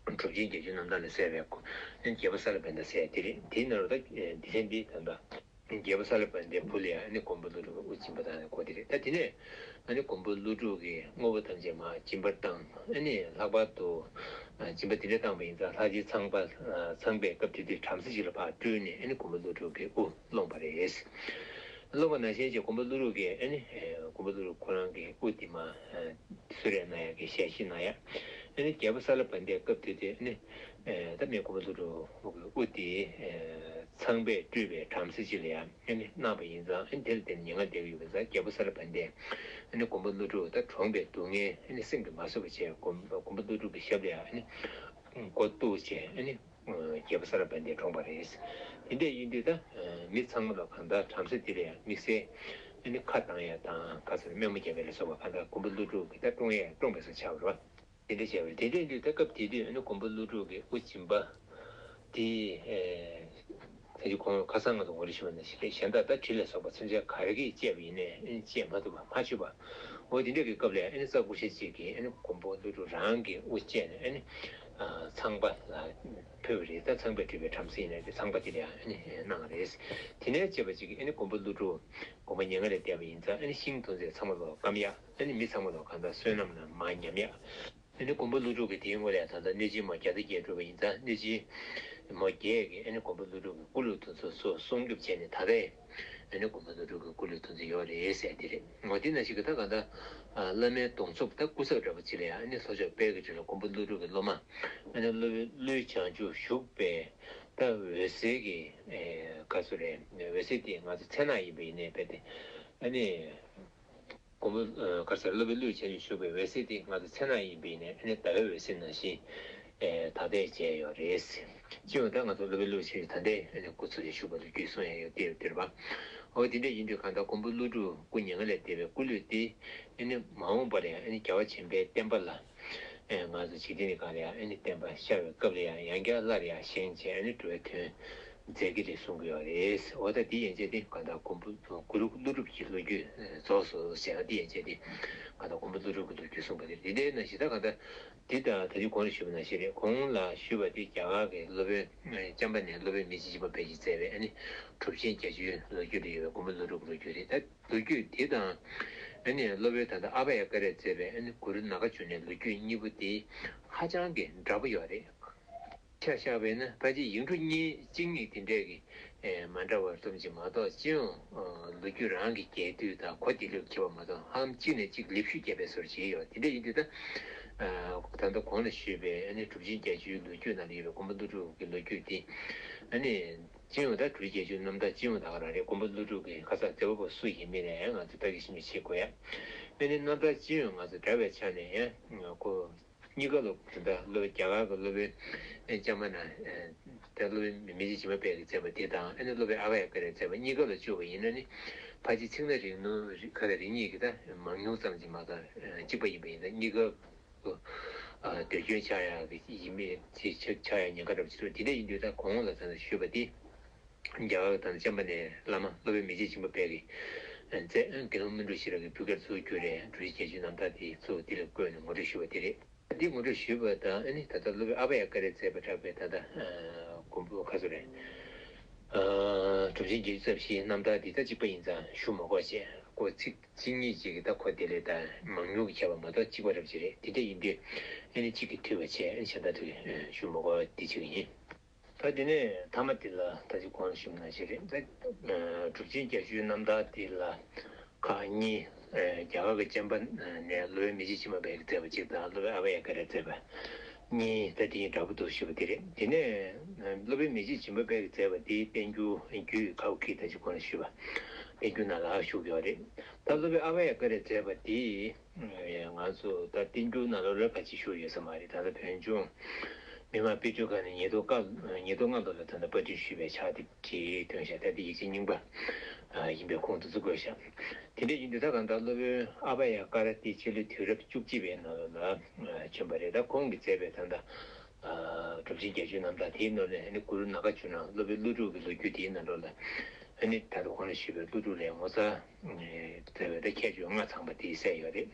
གྲུབ་ཆེན་བརྒྱད་ཅུའི་རྣམ་ཐར་ལས་གསལ་བའི་སྐོར་རྒྱལ་པོ་ས་ལ་བན་ད་ཟེར་ཡ་དེ་རེད། དེའི་ནང་ལ་ད་སྡེ་ཚན་འདི་ད་ལྟ། རྒྱལ་པོ་ས་ལ་བན་དེ་བུ་ལ་ཡང་ཨ་ནི་མགོན་པོ་ཀླུ་སྒྲུབ་དབུ་སྦྱིན་པ་དང་གོ་དེ་རེད། ད་དེ་ནས་ཨ་ནི་མགོན་པོ་ཀླུ་སྒྲུབ་ཀྱི་དངོས་པོ་ཐམས་ཅད་མར་སྦྱིན་པར་བཏང་། ཨ་ནི་ལྷག་པར་དུ་སྦྱིན་པ་དེ་འདྲ་བཏང་བ་ཡིན་ཙང་ལྷ་རྗེ་ཚངས་པ་ཚངས་པས་སྐབས་དེ་དུས་བྲམ་ཟེ་ཞིག་ལ་ཕར་སྤྲུལ་ནས་ཨ་ནི་མགོན་པོ་ཀླུ་སྒྲུབ་ཀྱི་དབུ་སློང་བ་རེད། སློང་བ་ནང་བཞིན་གྱི་མགོན་པོ་ཀླུ་སྒྲུབ་ཀྱིས་ཨ་ནི་མགོན་པོ་ཀླུ་སྒྲུབ་ཁོ་རང་གི་དབུ་དེ་མར་གསོལ་རས་གནང་ཡག་གི་ཞལ་བཞེས་གནང་ཡག་ཨ་ནི་རྒྱལ་པོ་ས་ལ་བན་དེ་སྐབས་དེ་དུས་ཨ་ནི། ད་མི་མགོན་པོ་ཀླུ་སྒྲུབ་དབུ་དེ་ཚངས་པས་སྤྲུལ་པའི་བྲམ་ཟེ་ཅིག་ལ་ཡང་ཨ་ནི་གནང་བ་ཡིན་ཙང་ཨ་ནི་དེ་ལ་བརྟེན་ནས་ཉེན་ཁ་འདས་ཀྱི་ཡོད་པ་ཙང་རྒྱལ་པོ་ས་ལ་བན་དེ་ཨ་ནི་མགོན་པོ་ཀླུ་སྒྲུབ་ད་གྲོངས་པའི་སྡུག་བསྔལ་ཨ་ནི་སེམས་ཀྱིས་མ་བཟོད་པ་བྱས་མགོན་མགོན་པོ་ཀླུ་སྒྲུབ་ཀྱི་ཞབས་ལ་ཡང་ཨ་ནི་མགོ་གཏུགས་བྱས་ཨ་ནི་རྒྱལ་པོ་ས་ལ་བན་དེ་གྲོངས་པ་རེད། དེ་འདྲ་ཡིན་དུས་ད་མི་ཚང་མ་ལ་གང་ལྟར་བྲམ་ཟེ་དེ་ལ་ཡང་དམིགས་བསལ་ཨ་ནི་ཁ་བཏང་ཡ་དང་ག་ཚོད་རྨས་མ་བརྒྱབ་པ་ལ་སོགས་པ་གང་ལྟར་མགོན་པོ་ཀླུ་སྒྲུབ་ཀྱིས་ད་བཀྲོངས་ཡ་བཀྲོངས་པའི་བཟོ་ཆགས་པ་རེད་བ། དེ་འདྲ་བྱས་པ་རེད། དེ་འདྲ་དུས་ད་སྐབས་དེ་དུས་ཨ་ནི་མགོན་པོ་ཀླུ་སྒྲུབ་ཀྱི་དབུ་སྦྱིན་པ་དེ་ད་ཅི་གོང་ཁ་སང་ང་ཚོ་ངོ་སྤྲོད་ཞུས་པ་ནང་བཞིན་རེད། གཞན་དག་ད་གྲི་ལ་སོགས་པ་མཚོན་ཆ་ག་རེ་གིས་བཅད་པ་ཡིན་ནའི་ཨ་ནི་བཅད་མ་ཐུབ་པ་མ་ཆོད་པ། འོ་དེ་འདྲ་གི་སྐབས་ལ་ཨ་ནི་གཙགས་སྐུ་ཞབས་གཅིག་གིས་ཨ་ནི་མགོན་པོ་ཀླུ་སྒྲུབ་རང་གི་དབུ་བཅད་ནས་ཨ་ནི་ཚངས་པ་ལ་ཕུལ་བ་རེད། ད་ཚངས་པས་སྤྲུལ་པའི་བྲམ་ཟེ་ཡིན་ནའི་རེད། ཚངས་པ་དེ་ལ་ཨ་ནི་གནང་བ་རེད། དེ་ནས་བཅད་པ་གཅིག་གིས་ཨ་ནི་མགོན་པོ་ཀླུ་སྒྲུབ་དགོངས་པ་མྱ་ངན་ལས་འདས་པ་ཡིན་ཙང་ཨ་ནི་ཤིང་དོན་མཛད་ཚང་མ་ལོག་སྐམ་ཡག་ཨ་ནི་མི་ཚང་མ་ལོག་གང་ལྟར་བསོད་ནམས་ལ་མར་ཉམས་ཡག་ཨ་ནི་མགོན་པོ་ཀླུ་སྒྲུབ་ཀྱི་དེའི་སྔོན་ལ་ད་ལྟ་གནོད་སྦྱིན་མ་བརྒྱ་རྩ་བརྒྱད་བསྒྲུབས་པ་ཡིན་ཙང་གནོད་སྦྱིན་མ་བརྒྱད་ཀྱིས་ཨ་ནི་མགོན་པོ་ཀླུ་སྒྲུབ་ཀྱི་སྐུ་ལུས་དེ་ཚོ་སྲུང་སྐྱོབ་བྱས་ནས་ད་ལྟའི་ཨ་ནི་མགོན་པོ་ཀླུ་སྒྲུབ་ཀྱི་སྐུ་ལུས་དེ་ཚོ་ཡོད་རེད་ཟེར་དེ་རེད། འོ་དེ་ནང་བཞིན་གྱི་ད་ག་ད་བླ་མའི་གདུང་འཚོབ་ད་སྐུ་ཚབ་འདྲ་པོ་ཅིག་ལ་ཡང་ཨ་ནི་ལྷོ་ཕྱོགས་དཔལ་གྱི་རི་ལ་མགོན་པོ་ཀླུ་སྒྲུབ་ཀྱི་སློབ་མ་ཨ་ནི་སློབ་དཔོན་ཀླུའི་བྱང་ཆུབ་བཞུགས་པའི་ད་འོད་ཟེར་གྱི་ག་ཚོད་རེད། འོད་ཟེར་དེ་ང་ཚོ་མཚན་ནག་ཡིན་པ་ཡིན་ནའི་དཔེ་དེ་ཨ་ནི། མགོན་པོ་ག་རེ་ཟེར། སློབ་དཔོན་ཀླུ་བྱང་ཆུབ་བཞུགས་པའི་འོད་ཟེར་དེ་ང་ཚོ་མཚན་ནག་ཡིན་པས་ནས་ཨ་ནི་ཟླ་བའི་འོད་ཟེར་ནང་བཞིན་ད་ལྟའི་མཇལ་ཡོད་རེད། སྤྱི་ཡོངས་ད་ང་ཚོ་སློབ་དཔོན་ཀླུ་བྱང་ཆུབ་ད་ལྟའི་ཨ་ནི་སྐུ་ཚུགས་ནས་བཞུགས་པ་ལོ་རྒྱུས་གསུང་ཡ་ཡོད་དེ་ཡོད་དེ་རེད་པ། འོ་དེ་འདྲ་ཡིན་དུས་གང་ལྟར་མགོན་པོ་ཀླུ་སྒྲུབ་སྐུ་མྱ་ངན་ལས་འདས་པའི་སྐུ་ལུས་དེ་ཨ་ནི་མ་འོངས་པར་ཡང་ཨ་ནི་རྒྱལ་བ་བྱམས་པའི་བསྟན་པ་ལ་ང་ཚོ་འཇིག་རྟེན་གྱི་སྒང་ལ་ཡང་ཨ་ནི་བསྟན་པ་ཤར་བའི་སྐབས་ལ་ཡང་ཡང་བསྐྱར་སླར་ཡང་བཞེངས་བྱས་ཨ་ནི་འགྲོ་བའི་དོན། མཛད་ཀྱི་རེད་གསུང་གི་ཡོད་རེད། འོ་ད་འདི་ཡན་ཆད་དེ་གང་ལྟར་མགོན་པོ་གུ་རུ་ཀླུ་སྒྲུབ་ཀྱི་ལོ་རྒྱུས་རྫོགས་སོ་ཟེར་ཡང་འདི་ཡན་ཆད་དེ་གང་ལྟར་མགོན་པོ་ཀླུ་སྒྲུབ་ཀྱི་ལོ་རྒྱུས་གསུངས་པ་རེད། འདི་འདྲའི་ནང་བཞིན་ད་གང་ལྟར་འདི་ད་ད་རེས་གོང་ལ་ཞུས་པ་ནང་བཞིན་རེད། གོང་ལ་ཞུས་པ་དེ་རྒྱ་གར་གྱི་སློབ་དཔོན་ཨ་ནི་ལྕམ་པ་ནས་སློབ་དཔོན་མི་རྗེ་སྦྱིན་པ་དཔལ་གྱིས་མཛད་པའི་ཨ་ནི་གྲུབ་ཆེན་བརྒྱད་ཅུའི་ལོ་རྒྱུས་ལ་ཡོད་པའི་མགོན་པོ་ཀླུ་སྒྲུབ་ཀྱི་ལོ་རྒྱུས་རེད། ད་ལོ་རྒྱུས་དེ་དང་ཨ་ནི་སློབ་དཔོན་ད་ལྟ་ཨ་བྷ་ཡ་ཀ་རས་མཛད་པའི་ཨ་ནི་གུ་རུ་ནཱ་ག་ཙོ་ནའི་ལོ་རྒྱུས་གཉིས་པོ་དེ་ཧ་ཅང་གི་འདྲ་པོ་ཡོད་རེད། ཆ་བཞག་པས་ན་ཕལ་ཆེར་ཡིག་འབྲུ་གཉིས་གཅིག་གཉིས་དེ་འདྲས་ཀྱི་མ་འདྲ་བ་ཙམ་ཅིག་མ་གཏོགས་སྤྱི་ཡོངས་ལོ་རྒྱུས་རང་གི་རྒྱས་བསྡུས་དང་གོ་བདེ་ལེགས་ཁྱད་པར་མ་གཏོགས་ཧ་ལམ་གཅིག་ནས་གཅིག་ལེབ་ཤུ་རྒྱས་པའི་བཟོ་འདྲ་ཅིག་ཡོད། དེ་འདྲ་ཡིན་དུས་ད་ད་ལྟ་གོང་ལ་ཞུས་པའི་ཨ་ནི་གྲུབ་ཆེན་བརྒྱད་ཅུའི་ལོ་རྒྱུས་ནང་ལ་ཡོད་པའི་མགོན་པོ་ཀླུ་སྒྲུབ་ཀྱི་ལོ་རྒྱུས་དེ་ཨ་ནི་སྤྱི་ཡོངས་ད་གྲུབ་ཆེན་བརྒྱད་ཅུའི་རྣམ་ཐར་སྤྱི་ཡོངས་ད་ག་རང་རེད། མགོན་པོ་ཀླུ་སྒྲུབ་ཀྱི་ཁ་སང་མཛད་པ་པོ་སུ་ཡིན་མིན་ལ་ཡང་ང་ཚོ་ལྟ་གི་ཤི་མི་ཤེས་དགོས་ཡ། ཨ་ནི་རྣམ་ཐར་སྤྱི་ཡོངས་ང་ཚོ་འདྲ་བའི་ཆ་ནས་ཡང་ཁོ། གཉིས་ཀ་ལ་ད་ལྟ་སློབ་དཔོན་རྒྱ་གར་གྱི་སློབ་དཔོན་ཨེ་ལྕམ་པ་ན་ཨེ་ད་སློབ་དཔོན་མི་རྗེ་འཇིགས་མེད་དཔལ་གྱིས་མཛད་པ་དེ་དང་ཨ་ནི་སློབ་དཔོན་ཨ་བྷ་ཡ་ཀ་རས་མཛད་པ་གཉིས་ཀ་ལ་བཅུག་པ་ཡིན་ན་ནི་ཕལ་ཆེར་ཚིག་སྣ་རིང་ནོ་རིག་ཁ་ལ་རིག་གཉིས་ཀྱི་ད་མང་ཉུང་ཙམ་གྱིས་མ་གཏོགས་གཅིག་པ་ཡིན་པ་ཡིན་ན་གཉིས་ཀ་ལ་ཟློས་སྐྱོན་ཆགས་ཡག་གི་ཡིན་མིན་ཆགས་ཡག་ཉེན་ཁ་འདྲ་པོ་ཅིག་འདུག་དེ་འདྲ་ཡིན་དུས་ད་གོང་ལ་ད་ལྟ་ཞུས་པ་དེ་རྒྱ་གར་ད་ལྟ་ལྕམ་པ་ནའི་བླ་མ་སློབ་དཔོན་མི་རྗེ་འཇིགས་མེད་དཔལ་གྱིས་མཛད། དགེ་སློང་སྨིན་དྲུག་ཤེས་རབ་ཀྱི་བོད་སྐད་ཚུར་བསྒྱུར་རེད། གྲུབ་ཆེན་བརྒྱད་ཅུའི་རྣམ་ཐར་དེ་ཚུར་འདི་ལ་བཀོད་ནས་ངོ་སྤྲོད་ཞུས་པ་དེ་རེད། འདི་ངོ་སྤྲོད་ཞུས་པ་དང་ཨ་ནི་ད་ལྟ་སློབ་དཔོན་ཨ་བྷ་ཡ་ཀ་རས་མཛད་པ་གྲགས་པའི་ད་ལྟ་མགོན་པོ་ཁ་སོ་རེད། གྲུབ་ཆེན་བརྒྱད་ཅུ་རྩ་བཞིའི་རྣམ་ཐར་འདི་ད་གཅིག་པ་ཡིན་ཙང་ཞུ་མ་དགོས་ཤེས། ཁོ་ཚིག་གཅིག་གཉིས་ཅིག་གིས་ད་ཁོ་དེ་ལས་ད་མང་ཉུང་གི་ཁྱད་པར་མ་གཏོགས་གཅིག་པ་རབ་ཅིག་རེད། དེ་འདྲ་ཡིན་དུས་ཨ་ནི་གཅིག་གིས་འཐུས་པ་བྱས། ཨ་ནི་གཞན་དག་ཐུག་ཞུ་མ་དགོས་པ་འདི་གཅིག་ཡིན། ད་དེ་ནས་མཐའ་མ་དེ་ལ་ད་ཅིག་གོང་ལ་ཞུས་པ་ནང་བཞིན་རེད། ད་གྲུབ་ཆེན་བརྒྱད་ཅུའི་རྣམ་ཐར་དེ་ལ་ཁག་གཉིས། རྒྱ་གར་གྱི་ཅམ་པ་ནས་སློབ་དཔོན་མི་ཕྱེད་སྦྱིན་པ་དཔལ་གྱིས་མཛད་པ་གཅིག་དང་། སློབ་དཔོན་ཨ་བྷ་ཡ་ཀ་རས་མཛད་པ་གཉིས། ད་དེ་གཉིས་འདྲ་པོ་འདུག་ཞུས་པ་དེ་རེད། དེ་ནས་སློབ་དཔོན་མི་ཕྱེད་སྦྱིན་པ་དཔལ་གྱིས་མཛད་པ་དེ་བསྟན་འགྱུར་རྒྱུད་ཁག་གི་ད་ཅིག་གོང་ལ་ཞུས་པ་བསྟན་འགྱུར་ནང་ལ་བཞུགས་ཡོད་རེད། ད་སློབ་དཔོན་ཨ་བྷ་ཡ་ཀ་རས་མཛད་པ་དེ་ང་ཚོ་ད་བསྟན་འགྱུར་ནང་ལོགས་ལ་ཕལ་ཆེར་བཞུགས་ཡོད་ས་མ་རེད། ད་ལྟ་བོད་ལྗོངས་མི་དམངས་དཔེ་སྐྲུན་ཁང་ནས་ཉིས་སྟོང་སྐབས་ཉིས་སྟོང་ལྔ་ལོ་ལ་ད་ལྟ་པར་སྐྲུན་ཞུས་པའི་ཕྱག་དེབ་ཅིག་ཐོན་ཤག་ད་ལྟ་ཡིག་ཆ་རྙིང་པ་ཡིན་པའི་ཁུངས་དེ་ཚོ་བཀོད་ཤག་དེ་འདྲ་ཡིན་དུས་ད་གང་ལྟར་སློབ་དཔོན་ཨ་བྷ་ཡ་ཀ་ར་དེ་ཕྱི་ལོའི་དུས་རབས་བཅུ་གཅིག་པའི་ནང་ལོགས་ལ་བྱོན་པ་རེད། ད་ཁོང་གིས་མཛད་པའི་ད་ལྟ་གྲུབ་ཆེན་བརྒྱད་ཅུའི་རྣམ་ཐར་དེའི་ནང་ནས་ཨ་ནི་གུ་རུ་ནཱ་ག་ཇོ་ནང་སློབ་དཔོན་ཀླུ་སྒྲུབ་ཀྱི་ལོ་རྒྱུས་དེའི་ནང་ལོགས་ལ་ཨ་ནི་ད་ལྟ་གོང་ལ་ཞུས་པའི་ཀླུ་སྒྲུབ་ལས་ངོ་མཚར་མཛད་པའི་ད་ཁྱད་ཆོས་ལྔ་ཚང་པ་དེ་གསལ་ཡོད་རེད།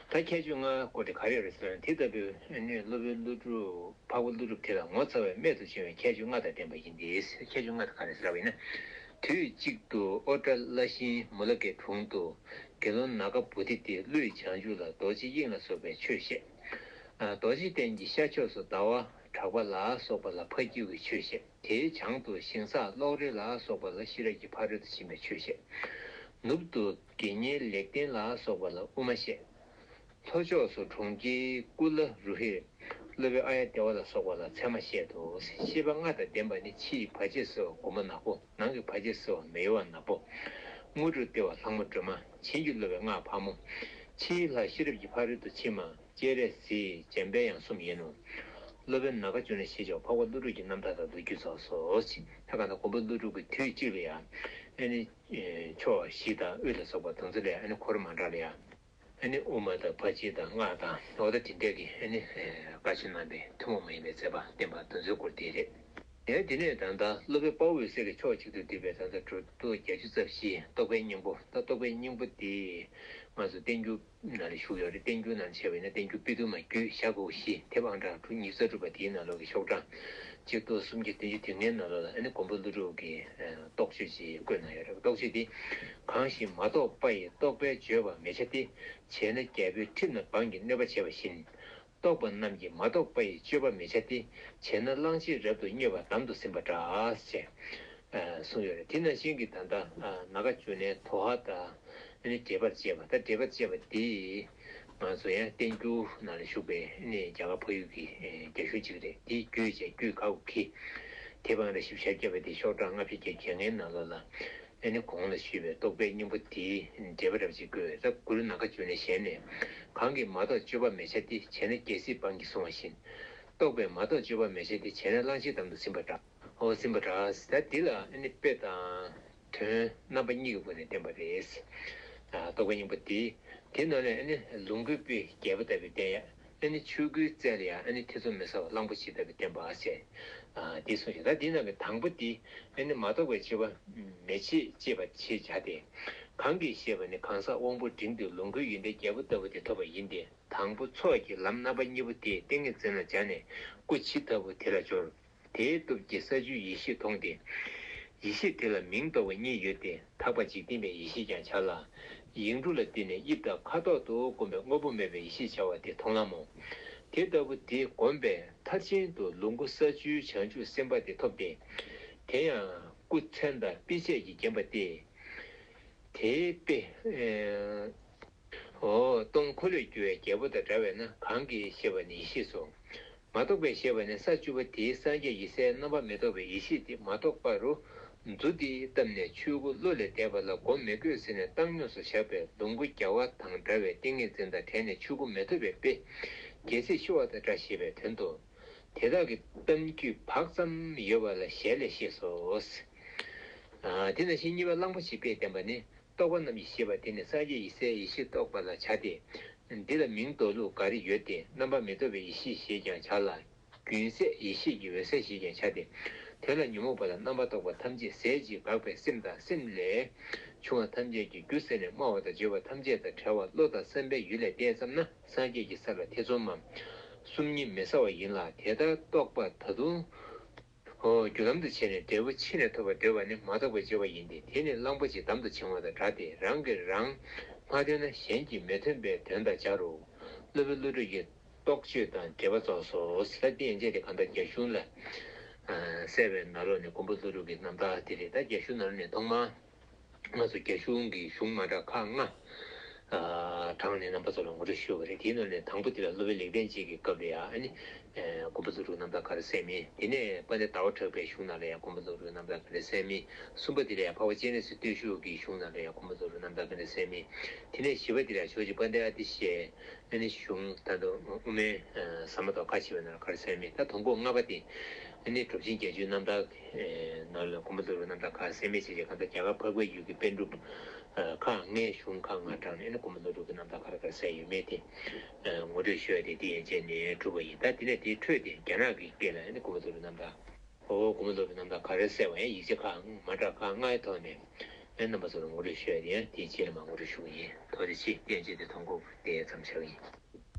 ད་ཁྱད་ཆོས་ལྔ་སྐོར་དེ་ག་རེ་རེད་ཟེར་ན། དེ་ལྟ་བུའི་ཨ་ནི་སློབ་དཔོན་ཀླུ་སྒྲུབ་འཕགས་པ་ཀླུ་སྒྲུབ་དེ་ལ་ངོ་མཚར་བའི་རྨད་དུ་བྱུང་བའི་ཁྱད་ཆོས་ལྔ་དང་ལྡན་པ་ཡིན་ཏེ། ཁྱད་ཆོས་ལྔ་དེ་ག་རེ་ཟེར་བ་ཡིན་ན། དུས་གཅིག་ཏུ་ཨོ་ཏྲ་ལ་ཤིང་མུ་ལ་གའི་དྲུང་དུ་དགེ་སློང་ནཱ་ག་བོ་དྷི་དེས་ཀླུའི་བྱང་ཆུབ་ལ་རྡོ་རྗེ་དབྱིངས་ལ་སོགས་པའི་ཆོས་བཤད། རྡོ་རྗེ་གདན་གྱི་ཤར་ཕྱོགས་སུ་ཟླ་བ་གྲགས་པ་ལ་སོགས་པ་ལ་ཕ་རྒྱུད་ཀྱི་ཆོས་བཤད། དེའི་བྱང་དུ་ཞིང་ས་ལོག་རེ་ལ་སོགས་པ་ལ་ཤེས་རབ་ཀྱི་ཕ་རོལ་ཏུ་ཕྱིན་པའི་ཆོས་བཤད། ནུབ་ཏུ་དགེ་བསྙེན་ལེགས་ལྡན་ལ་སོགས་པ་ལ་དབུ་མ་བཤད། ལྷོ་ཕྱོགས་སུ་གྲོང་ཁྱེར་ཀུ་ལ་རུ་ཧེར་སློབ་དཔོན་ཨཱརྱ་དེ་བ་ལ་སོགས་པ་ལ་ཚད་མ་བཤད་དོ། ཤེས་པ་ལྔ་དང་ལྡན་པ་ནི། ཕྱི་ཡི་བར་ཆད་སེལ་བ་མགོན་པོ་ནག་པོ། ནང་གི་བར་ཆད་སེལ་བ་མེ་ཡོ་བ་ནག་པོ། དངོས་གྲུབ་སྟེར་བ་ལྷ་མོ་སྒྲོལ་མ། བྱིན་གྱིས་རློབ་པའི་སྔགས་ཕག་མོ། ཕྱིའི་ལྷ་ཤེས་རབ་ཀྱི་ཕ་རོལ་ཏུ་ཕྱིན་མ། སྤྱན་རས་གཟིགས་འཇམ་དཔལ་དབྱངས་གསུམ་ཡིན་ནོ། སློབ་དཔོན་ནཱ་ག་ཇོ་ནས་ཞེས་བྱ་བ་འཕགས་པ་ཀླུ་སྒྲུབ་ཀྱི་རྣམ་ཐར་དང་ལོ་རྒྱུས་སོགས་སོ། ད་ག་ན་མགོན་པོ་ཀླུ་སྒྲུབ་ཀྱི་དུས་གཅིག་ལ་ཡང་ཨ་ནི་ཕྱོགས་བཞི་དང་དབུས་ལ་སོགས་པ་དེ་ཚོ་ལ་ཨ་ནི་འཁོར་མང་དྲགས་ལ་ཡང་ཨ་ནི་དབུ་མ་དང་ཕར་ཕྱིན་དང་སྔགས་དང་འོ་ད་དེ་འདྲས་ཀྱི་ཨ་ནི་བཀའ་ཆོས་གནང་བའི་ཐུན་མོང་མ་ཡིན་པའི་མཛད་པ་བསྟན་པ་དེ་ཚོའི་སྐོར་དེ་རེད། ཡང་དེ་ནས་ད་ལྟ་སློབ་དཔོན་དཔའ་བོ་འོད་ཟེར་གྱིས་ཕྱོགས་གཅིག་ཏུ་བསྡུས་པའི་ད་ལྟ་སྒྲོ་འདོགས་བརྒྱད་ཅུ་རྩ་བཞི་རྟོག་པའི་སྙིང་པོ། ད་རྟོག་པའི་སྙིང་པོ་དེ་ང་ཚོ་བསྟན་འགྱུར་ནང་ལ་བཞུགས་ཡོད་རེད། བསྟན་འགྱུར་ནང་བྱས་པ་ཡིན་ན་བསྟན་འགྱུར་དཔེ་དུ་མ་རྒྱུད་ཞྭ་གོ་བཞི་དེབ་ཨང་གྲངས་དྲུག་ཉི་ཤུ་རྩ་དྲུག་པ་དེའི་ནང་ལོགས་ཀྱི་ཤོག་གྲངས་གཅིག་སྟོང་སུམ་བརྒྱ་བདུན་ཅུ་དོན་ལྔའི་ནང་ལོགས་ལ་ཨ་ནི་མགོན་པོ་ཀླུ་སྒྲུབ་ཀྱི་རྟོགས་བརྗོད་ཅིག་བཀོད་གནང་ཡོད་རེད། རྟོགས་བརྗོད་དེ། གང་ཞིག་མ་རྟོགས་པ་ཡིས་རྟོག་པའི་བརྗོད་པ་མེད་བྱ་སྟེ། བྱས་ན་རྒྱལ་པོའི་ཁྲི་རྣམས་འབངས་ཀྱིས་གནོད་པ་བྱས་པ་བཞིན། རྟོགས་པ་རྣམས་ཀྱིས་མ་རྟོགས་པ་ཡི་སྤྱོད་པ་མི་བྱ་སྟེ། བྱས་ན་གླང་ཆེན་རབ་ཏུ་མྱོས་པ་དམ་དུ་ཟིན་པ་འདྲ་ཞེས་གསུངས་ཡོད་རེད། དེ་ནང་བཞིན་གྱི་ད་ལྟ་ནཱ་ག་ཇོ་ནའི་དོ་ཧ་དང་ཨ་ནི་འགྲེལ་པར་བཅས་པ། ད་འགྲེལ་པར་བཅས་པ་འདི་ང་ཚོ་ཡང་བསྟན་འགྱུར་ནང་ལ་བཞུགས་པའི་ཨ་ནི་རྒྱ་གར་ཕ་ཡུལ་གྱི་རྒྱ་གཞུང་ཅིག་རེད། དེའི་རྒྱུད་བཅས་རྒྱུད་ཁག་གི་དེབ་ཨང་གྲངས་བཞི་བཅུ་ཞེ་བརྒྱད་པ་དེ་ཤོག་གྲངས་ལྔ་བཅུ་གྱ་ལྔའི་ནང་ལོགས་ལ། ཨ་ནི་གོང་ལ་ཞུས་པའི་རྟོག་པའི་སྙིང་པོ་དེའི་འགྲེལ་པ་རབ་ཅིག་བཀོད། ད་གུ་རུ་ནཱ་ག་ཇོ་ནའི་ཞལ་ནས། གང་གིས་མ་རྟོགས་སྤྱོད་པ་མེད་བྱ་སྟེ། བྱས་ན་རྒྱལ་སྲིད་འབངས་ཀྱིས་བཟུང་བ་བཞིན། རྟོགས་པས་མ་རྟོགས་སྤྱོད་པ་མེད་བྱ་སྟེ། བྱས་ན་གླང་ཆེན་དམ་དུ་ཟིན་པ་འདྲ། འོ་ཟིན་པ་འདྲ། ད་འདི་ལ་ཨ་ནི་དཔེ་དང་དོན་རྣམ་པ་གཉིས་ཀྱི་སྒོ་ནས་བསྟན་པ་རེད། ཨ་རྟོག་པའི་སྙིང་པོ་འདི། དེ་ནང་ནས་ཨ་ནི་ལོངས་སྐུའི་དཔེ་རྒྱལ་པོ་ལྟ་བུའི་བསྟན་ཡ། ཨ་ནི་ཆོས་སྐུའི་རྩལ་ལ་ཡང་ཨ་ནི་ཐེ་ཚོམ་མི་ཟ་བར་གླང་པོ་ཆེ་ལྟ་བུའི་བསྟན་པ་ཟེར། ཨ་འདི་གསུངས་ཤིང་། ད་འདི་ནང་གི་དང་པོ་འདི་ཨ་ནི་མ་རྟོགས་པའི་སྤྱོད་པ་མེད་བྱེད་ཅེས་པ་ཞེས་བྱ་སྟེ། གང་གིས་ཞེས་པ་ནི་གང་ཟག་དབང་པོ་འབྲིང་དུ་ལོངས་སྐུའི་ཡོན་ཏན་རྒྱལ་པོ་ལྟ་བུ་དེ་ཐོབ་པ་ཡིན་ཏེ། དང་པོ་ཚོགས་ཀྱི་ལམ་རྣམ་པ་གཉིས་པོ་དེས་ཏིང་ངེ་འཛིན་ལ་སྦྱར་ནས་སྐུ་ཇི་ལྟ་བུ་དེ་ལ་སྦྱོར། དེའི་སྟོབས་ཀྱིས་ས་བཅུའི་ཡེ་ཤེས་མཐོང་སྟེ། ཡེ་ཤེས་དེ་ལ་མིང་འདོགས་པ་གཉིས་ཡོད་དེ། དག་པ་འཇིག་རྟེན་པའི་ཡེ་ཤེས་ཀྱང་བྱ་ལ། ཡིག་འབྲུ་ལ་བརྟེན་ནས་དབྱིབས་དང་ཁ་དོག་ཏུ་བསྒོམས་པའི་དངོས་པོ་མེད་པའི་ཡེ་ཤེས་བྱ་བ་དེ་མཐོང་ལམ་མོ། དེ་ལྟ་བུ་དེ་བསྒོམས་པས་མཐར་ཕྱིན་དུ་ལོངས་སྐུ་ས་བཅུའི་བྱང་ཆུབ་སེམས་དཔའ་དེ་ཐོབ་སྟེ། དེ་ཡང་སྐུ་མཚན་དང་དཔེ་བྱད་ཀྱིས་བརྒྱན་པ་སྟེ། དེའི་དཔེ། འོ། སྟོང་འཁོར་ལོས་སྒྱུར་བའི་རྒྱལ་པོ་དང་འདྲ་བས་ན། གང་གིས་ཞེས་པ་ནི་ཡེ་ཤེས་སོ། མ་རྟོགས་པས་ཞེས་པ་ནི་ས་བཅུ་པ་དེའི་སངས་རྒྱས་ཀྱི་སའི་རྣམ་པ་མི་རྟོག་པའི་ཡེ་ཤེས་དེ་མ་རྟོགས་པ་རུ་མཛུབ་དེ་བཏབ་ནས་ཆོས་སྐུ་བློ་ལས་འདས་པ་ལ་སྒོམ་མི་དགོས་ཟེར་ནས་བཏང་སྙོམས་སུ་བཞག་པས་ལོངས་སྐུ་རྒྱལ་བ་དང་འདྲ་བའི་ཏིང་ངེ་འཛིན་དང་བྲལ་ནས་ཆོས་སྐུ་མི་ཐོབ་པའི་དཔེ་རྒྱལ་སྲིད་ཤོར་བ་དང་འདྲ་ཞེས་པའི་དོན་ཏོ། དེ་དག་གི་གཏམ་རྒྱུད་བག་ཙམ་ཡོད་པ་ལ་ཞལ་ལས་ཤེས་སོ། ཨ་དེ་ནང་བཞིན་གཉིས་པ་གླང་པོ་ཆེའི་དཔེ་བསྟན་པ་ནི། རྟོག་པ་རྣམས་ཀྱིས་ཤེས་པ་དེ་ནི་སངས་རྒྱས་ཀྱི་སའི་ཡེ་ཤེས་རྟོགས་པ་ལ་བྱ་སྟེ། འདི་ལ་མིང་འདོགས་ལུགས་འགའ་རེ་ཡོད་དེ། རྣམ་པ་མི་རྟོག་པའི་ཡེ་ཤེས་ཞེས་ཀྱང་བྱ་ལ། རྒྱུན་ཟད་ཡེ་ཤེས་ཀྱི་འོད་གསལ་ཞེས་ཀྱང་བྱ་སྟེ། དོན་ལ་ཉོན་མོངས་པ་དང་རྣམ་པར་རྟོག་པ་ཐམས་ཅད་ཟད་ཅིང་འགག་པའི་སེམས་དང་སེམས་ལས་བྱུང་བ་ཐམས་ཅད་ཀྱི་རྒྱུ་ཟད་ནས་སྨྲ་བ་དང་བརྗོད་པ་ཐམས་ཅད་དང་བྲལ་བ་བློ་དང་བསམ་པའི་ཡུལ་ལས་འདས་ཙམ་ན་སངས་རྒྱས་ཀྱི་ས་ལ་ཐེ་ཚོམ་མམ་སུམ་གཉིས་མི་ཟ་བ་ཡིན་ལ། དེ་ལྟར་རྟོགས་པ་ད་དུང་ ཨོ། རྒྱུ་ལམ་དུ་བྱས་ནས་འབྲས་བུ་ཕྱི་ནས་ཐོབ་པར་འདོད་པ་ནི་མ་རྟོགས་པའི་དཔྱོད་པ་ཡིན་ཏེ། དེ་ནི་གླང་པོ་ཆེའི་འདམ་དུ་བྱིང་བ་དང་འདྲ་སྟེ། རང་གིས་རང་མ་ཐོས་ན་གཞན་གྱིས་མི་ཐོས་པའི་དོན་དང་སྦྱར་རོ། སློབ་དཔོན་ཀླུ་སྒྲུབ་ཀྱི་རྟོགས་བརྗོད་དང་འགྲེལ་པ་རྫོགས་སོ། ད་དེ་ཡན་ཆད་དེ་གང་ལྟར་རྒྱ་གཞུང་ལ་གསལ་བའི་ནང་ལོགས་ནས་མགོན་པོ་ཀླུ་སྒྲུབ་ཀྱི་རྣམ་ཐར་དེ་རེད། ད་རྒྱ་གཞུང་ནང་ལོགས་ནས་ཐོག་མར། ང་ཚོ་རྒྱ་གཞུང་གི་གཞུང་མ་འདྲ་ཁག་ལྔ་དྲངས་ནས་རྣམ་པ་ཚོ་ལ་ངོ་སྤྲོད་ཞུ་བ་རེད། དེའི་ནང་ནས་དང་པོ་དེ་ལ་སློབ་དཔོན་ལེགས་ལྡན་འབྱེད་ཀྱི་སྐབས་ལ་ཡང་ཨ་ནི་མགོན་པོ་ཀླུ་སྒྲུབ་རྣམ་ཐར་ག་རེ་གསལ་མིན། དེ་ནས་དཔལ་ལྡན་ཟླ་བ་གྲགས་པའི་གཞུང་ནང་ལ་ཡང་མགོན་པོ་ཀླུ་སྒྲུབ་རྣམ་ཐར་ག་རེ་གསལ་མིན། གསུམ་པ་དེ་ལ་ཡང་འཕགས་པ་སྤྱན་རས་གཟིགས་བརྟུལ་ཞུགས་ཀྱི་གཞུང་ནང་ལ་ཡང་མགོན་པོ་ཀླུ་སྒྲུབ་རྣམ་ཐར་ག་རེ་གསལ་མིན། དེ་ནས་བཞི་པ་དེ་ལ་ཡང་ཇོ་བོ་རྗེ་དཔལ་ལྡན་ཨ་ཏི་ཤའི་ཨ་ནི་གཞུང་ད་དུང་དབུ་མའི་ཟབ་མོ་དང་ཁ་ཕྱེ་བའི་ནང་ལ་ག་རེ་གསལ་མིན། ད་དང་པོ་ལྔ་པ་དེ་ཨ་ནི་གྲུབ་ཆེན་བརྒྱད་ཅུའི་རྣམ་ཐར། ནང་ལ་མགོན་པོ་ཀླུ་སྒྲུབ་རྣམ་ཐར་ག་རེ་གསལ་མིན་བྱས་བྱས། གང་ལྟར་རྒྱ་གར་འཕགས་པའི་ཡུལ་གྱི་པཎ་གྲུབ་ཁག་ལྔའི་གཞུང་ཁག་ལྔ་དྲངས་ནས་ནི་མགོན་པོ་ཀླུ་སྒྲུབ་ཀྱི་རྣམ་ཐར་ག་རེ་ག་རེ་གསལ་ཡོད་མེད་དེ་ངོ་སྤྲོད་ཞུ་ཡ་དེ་འདི་ཡན་ཆད་ནས་གྲུབ་པ་ཡིན། ད་དེ་ནས་དེའི་འཕྲོས་དེ་རྒྱ་ནག་གི་སྐད་ལ་ནི་མགོན་པོ་ཀླུ་སྒྲུབ་རྣམ་ཐར། ཨོ། མགོན་པོ་ཀླུ་སྒྲུབ་རྣམ་ཐར་ག་རེ་གསལ་བ་ཡང་ཡིག་ཆ་ཁག་མ་འདྲ་ཁག་ལྔའི་ཐོག་ནས་ནི་རྣམ་པ་ཚོ་ལ་ངོ་སྤྲོད་ཞུ་ཡ་དེ་ཡང་དེའི་རྗེས་ལ་མར་ངོ་སྤྲོད་ཞུ་གི་ཡིན། ཐུགས་རྗེ་ཆེ། དེ་ཡན་ཆད་དེ་ཐོག་མགོ་དེ་མཚམས་བཞག་གི་ཡིན།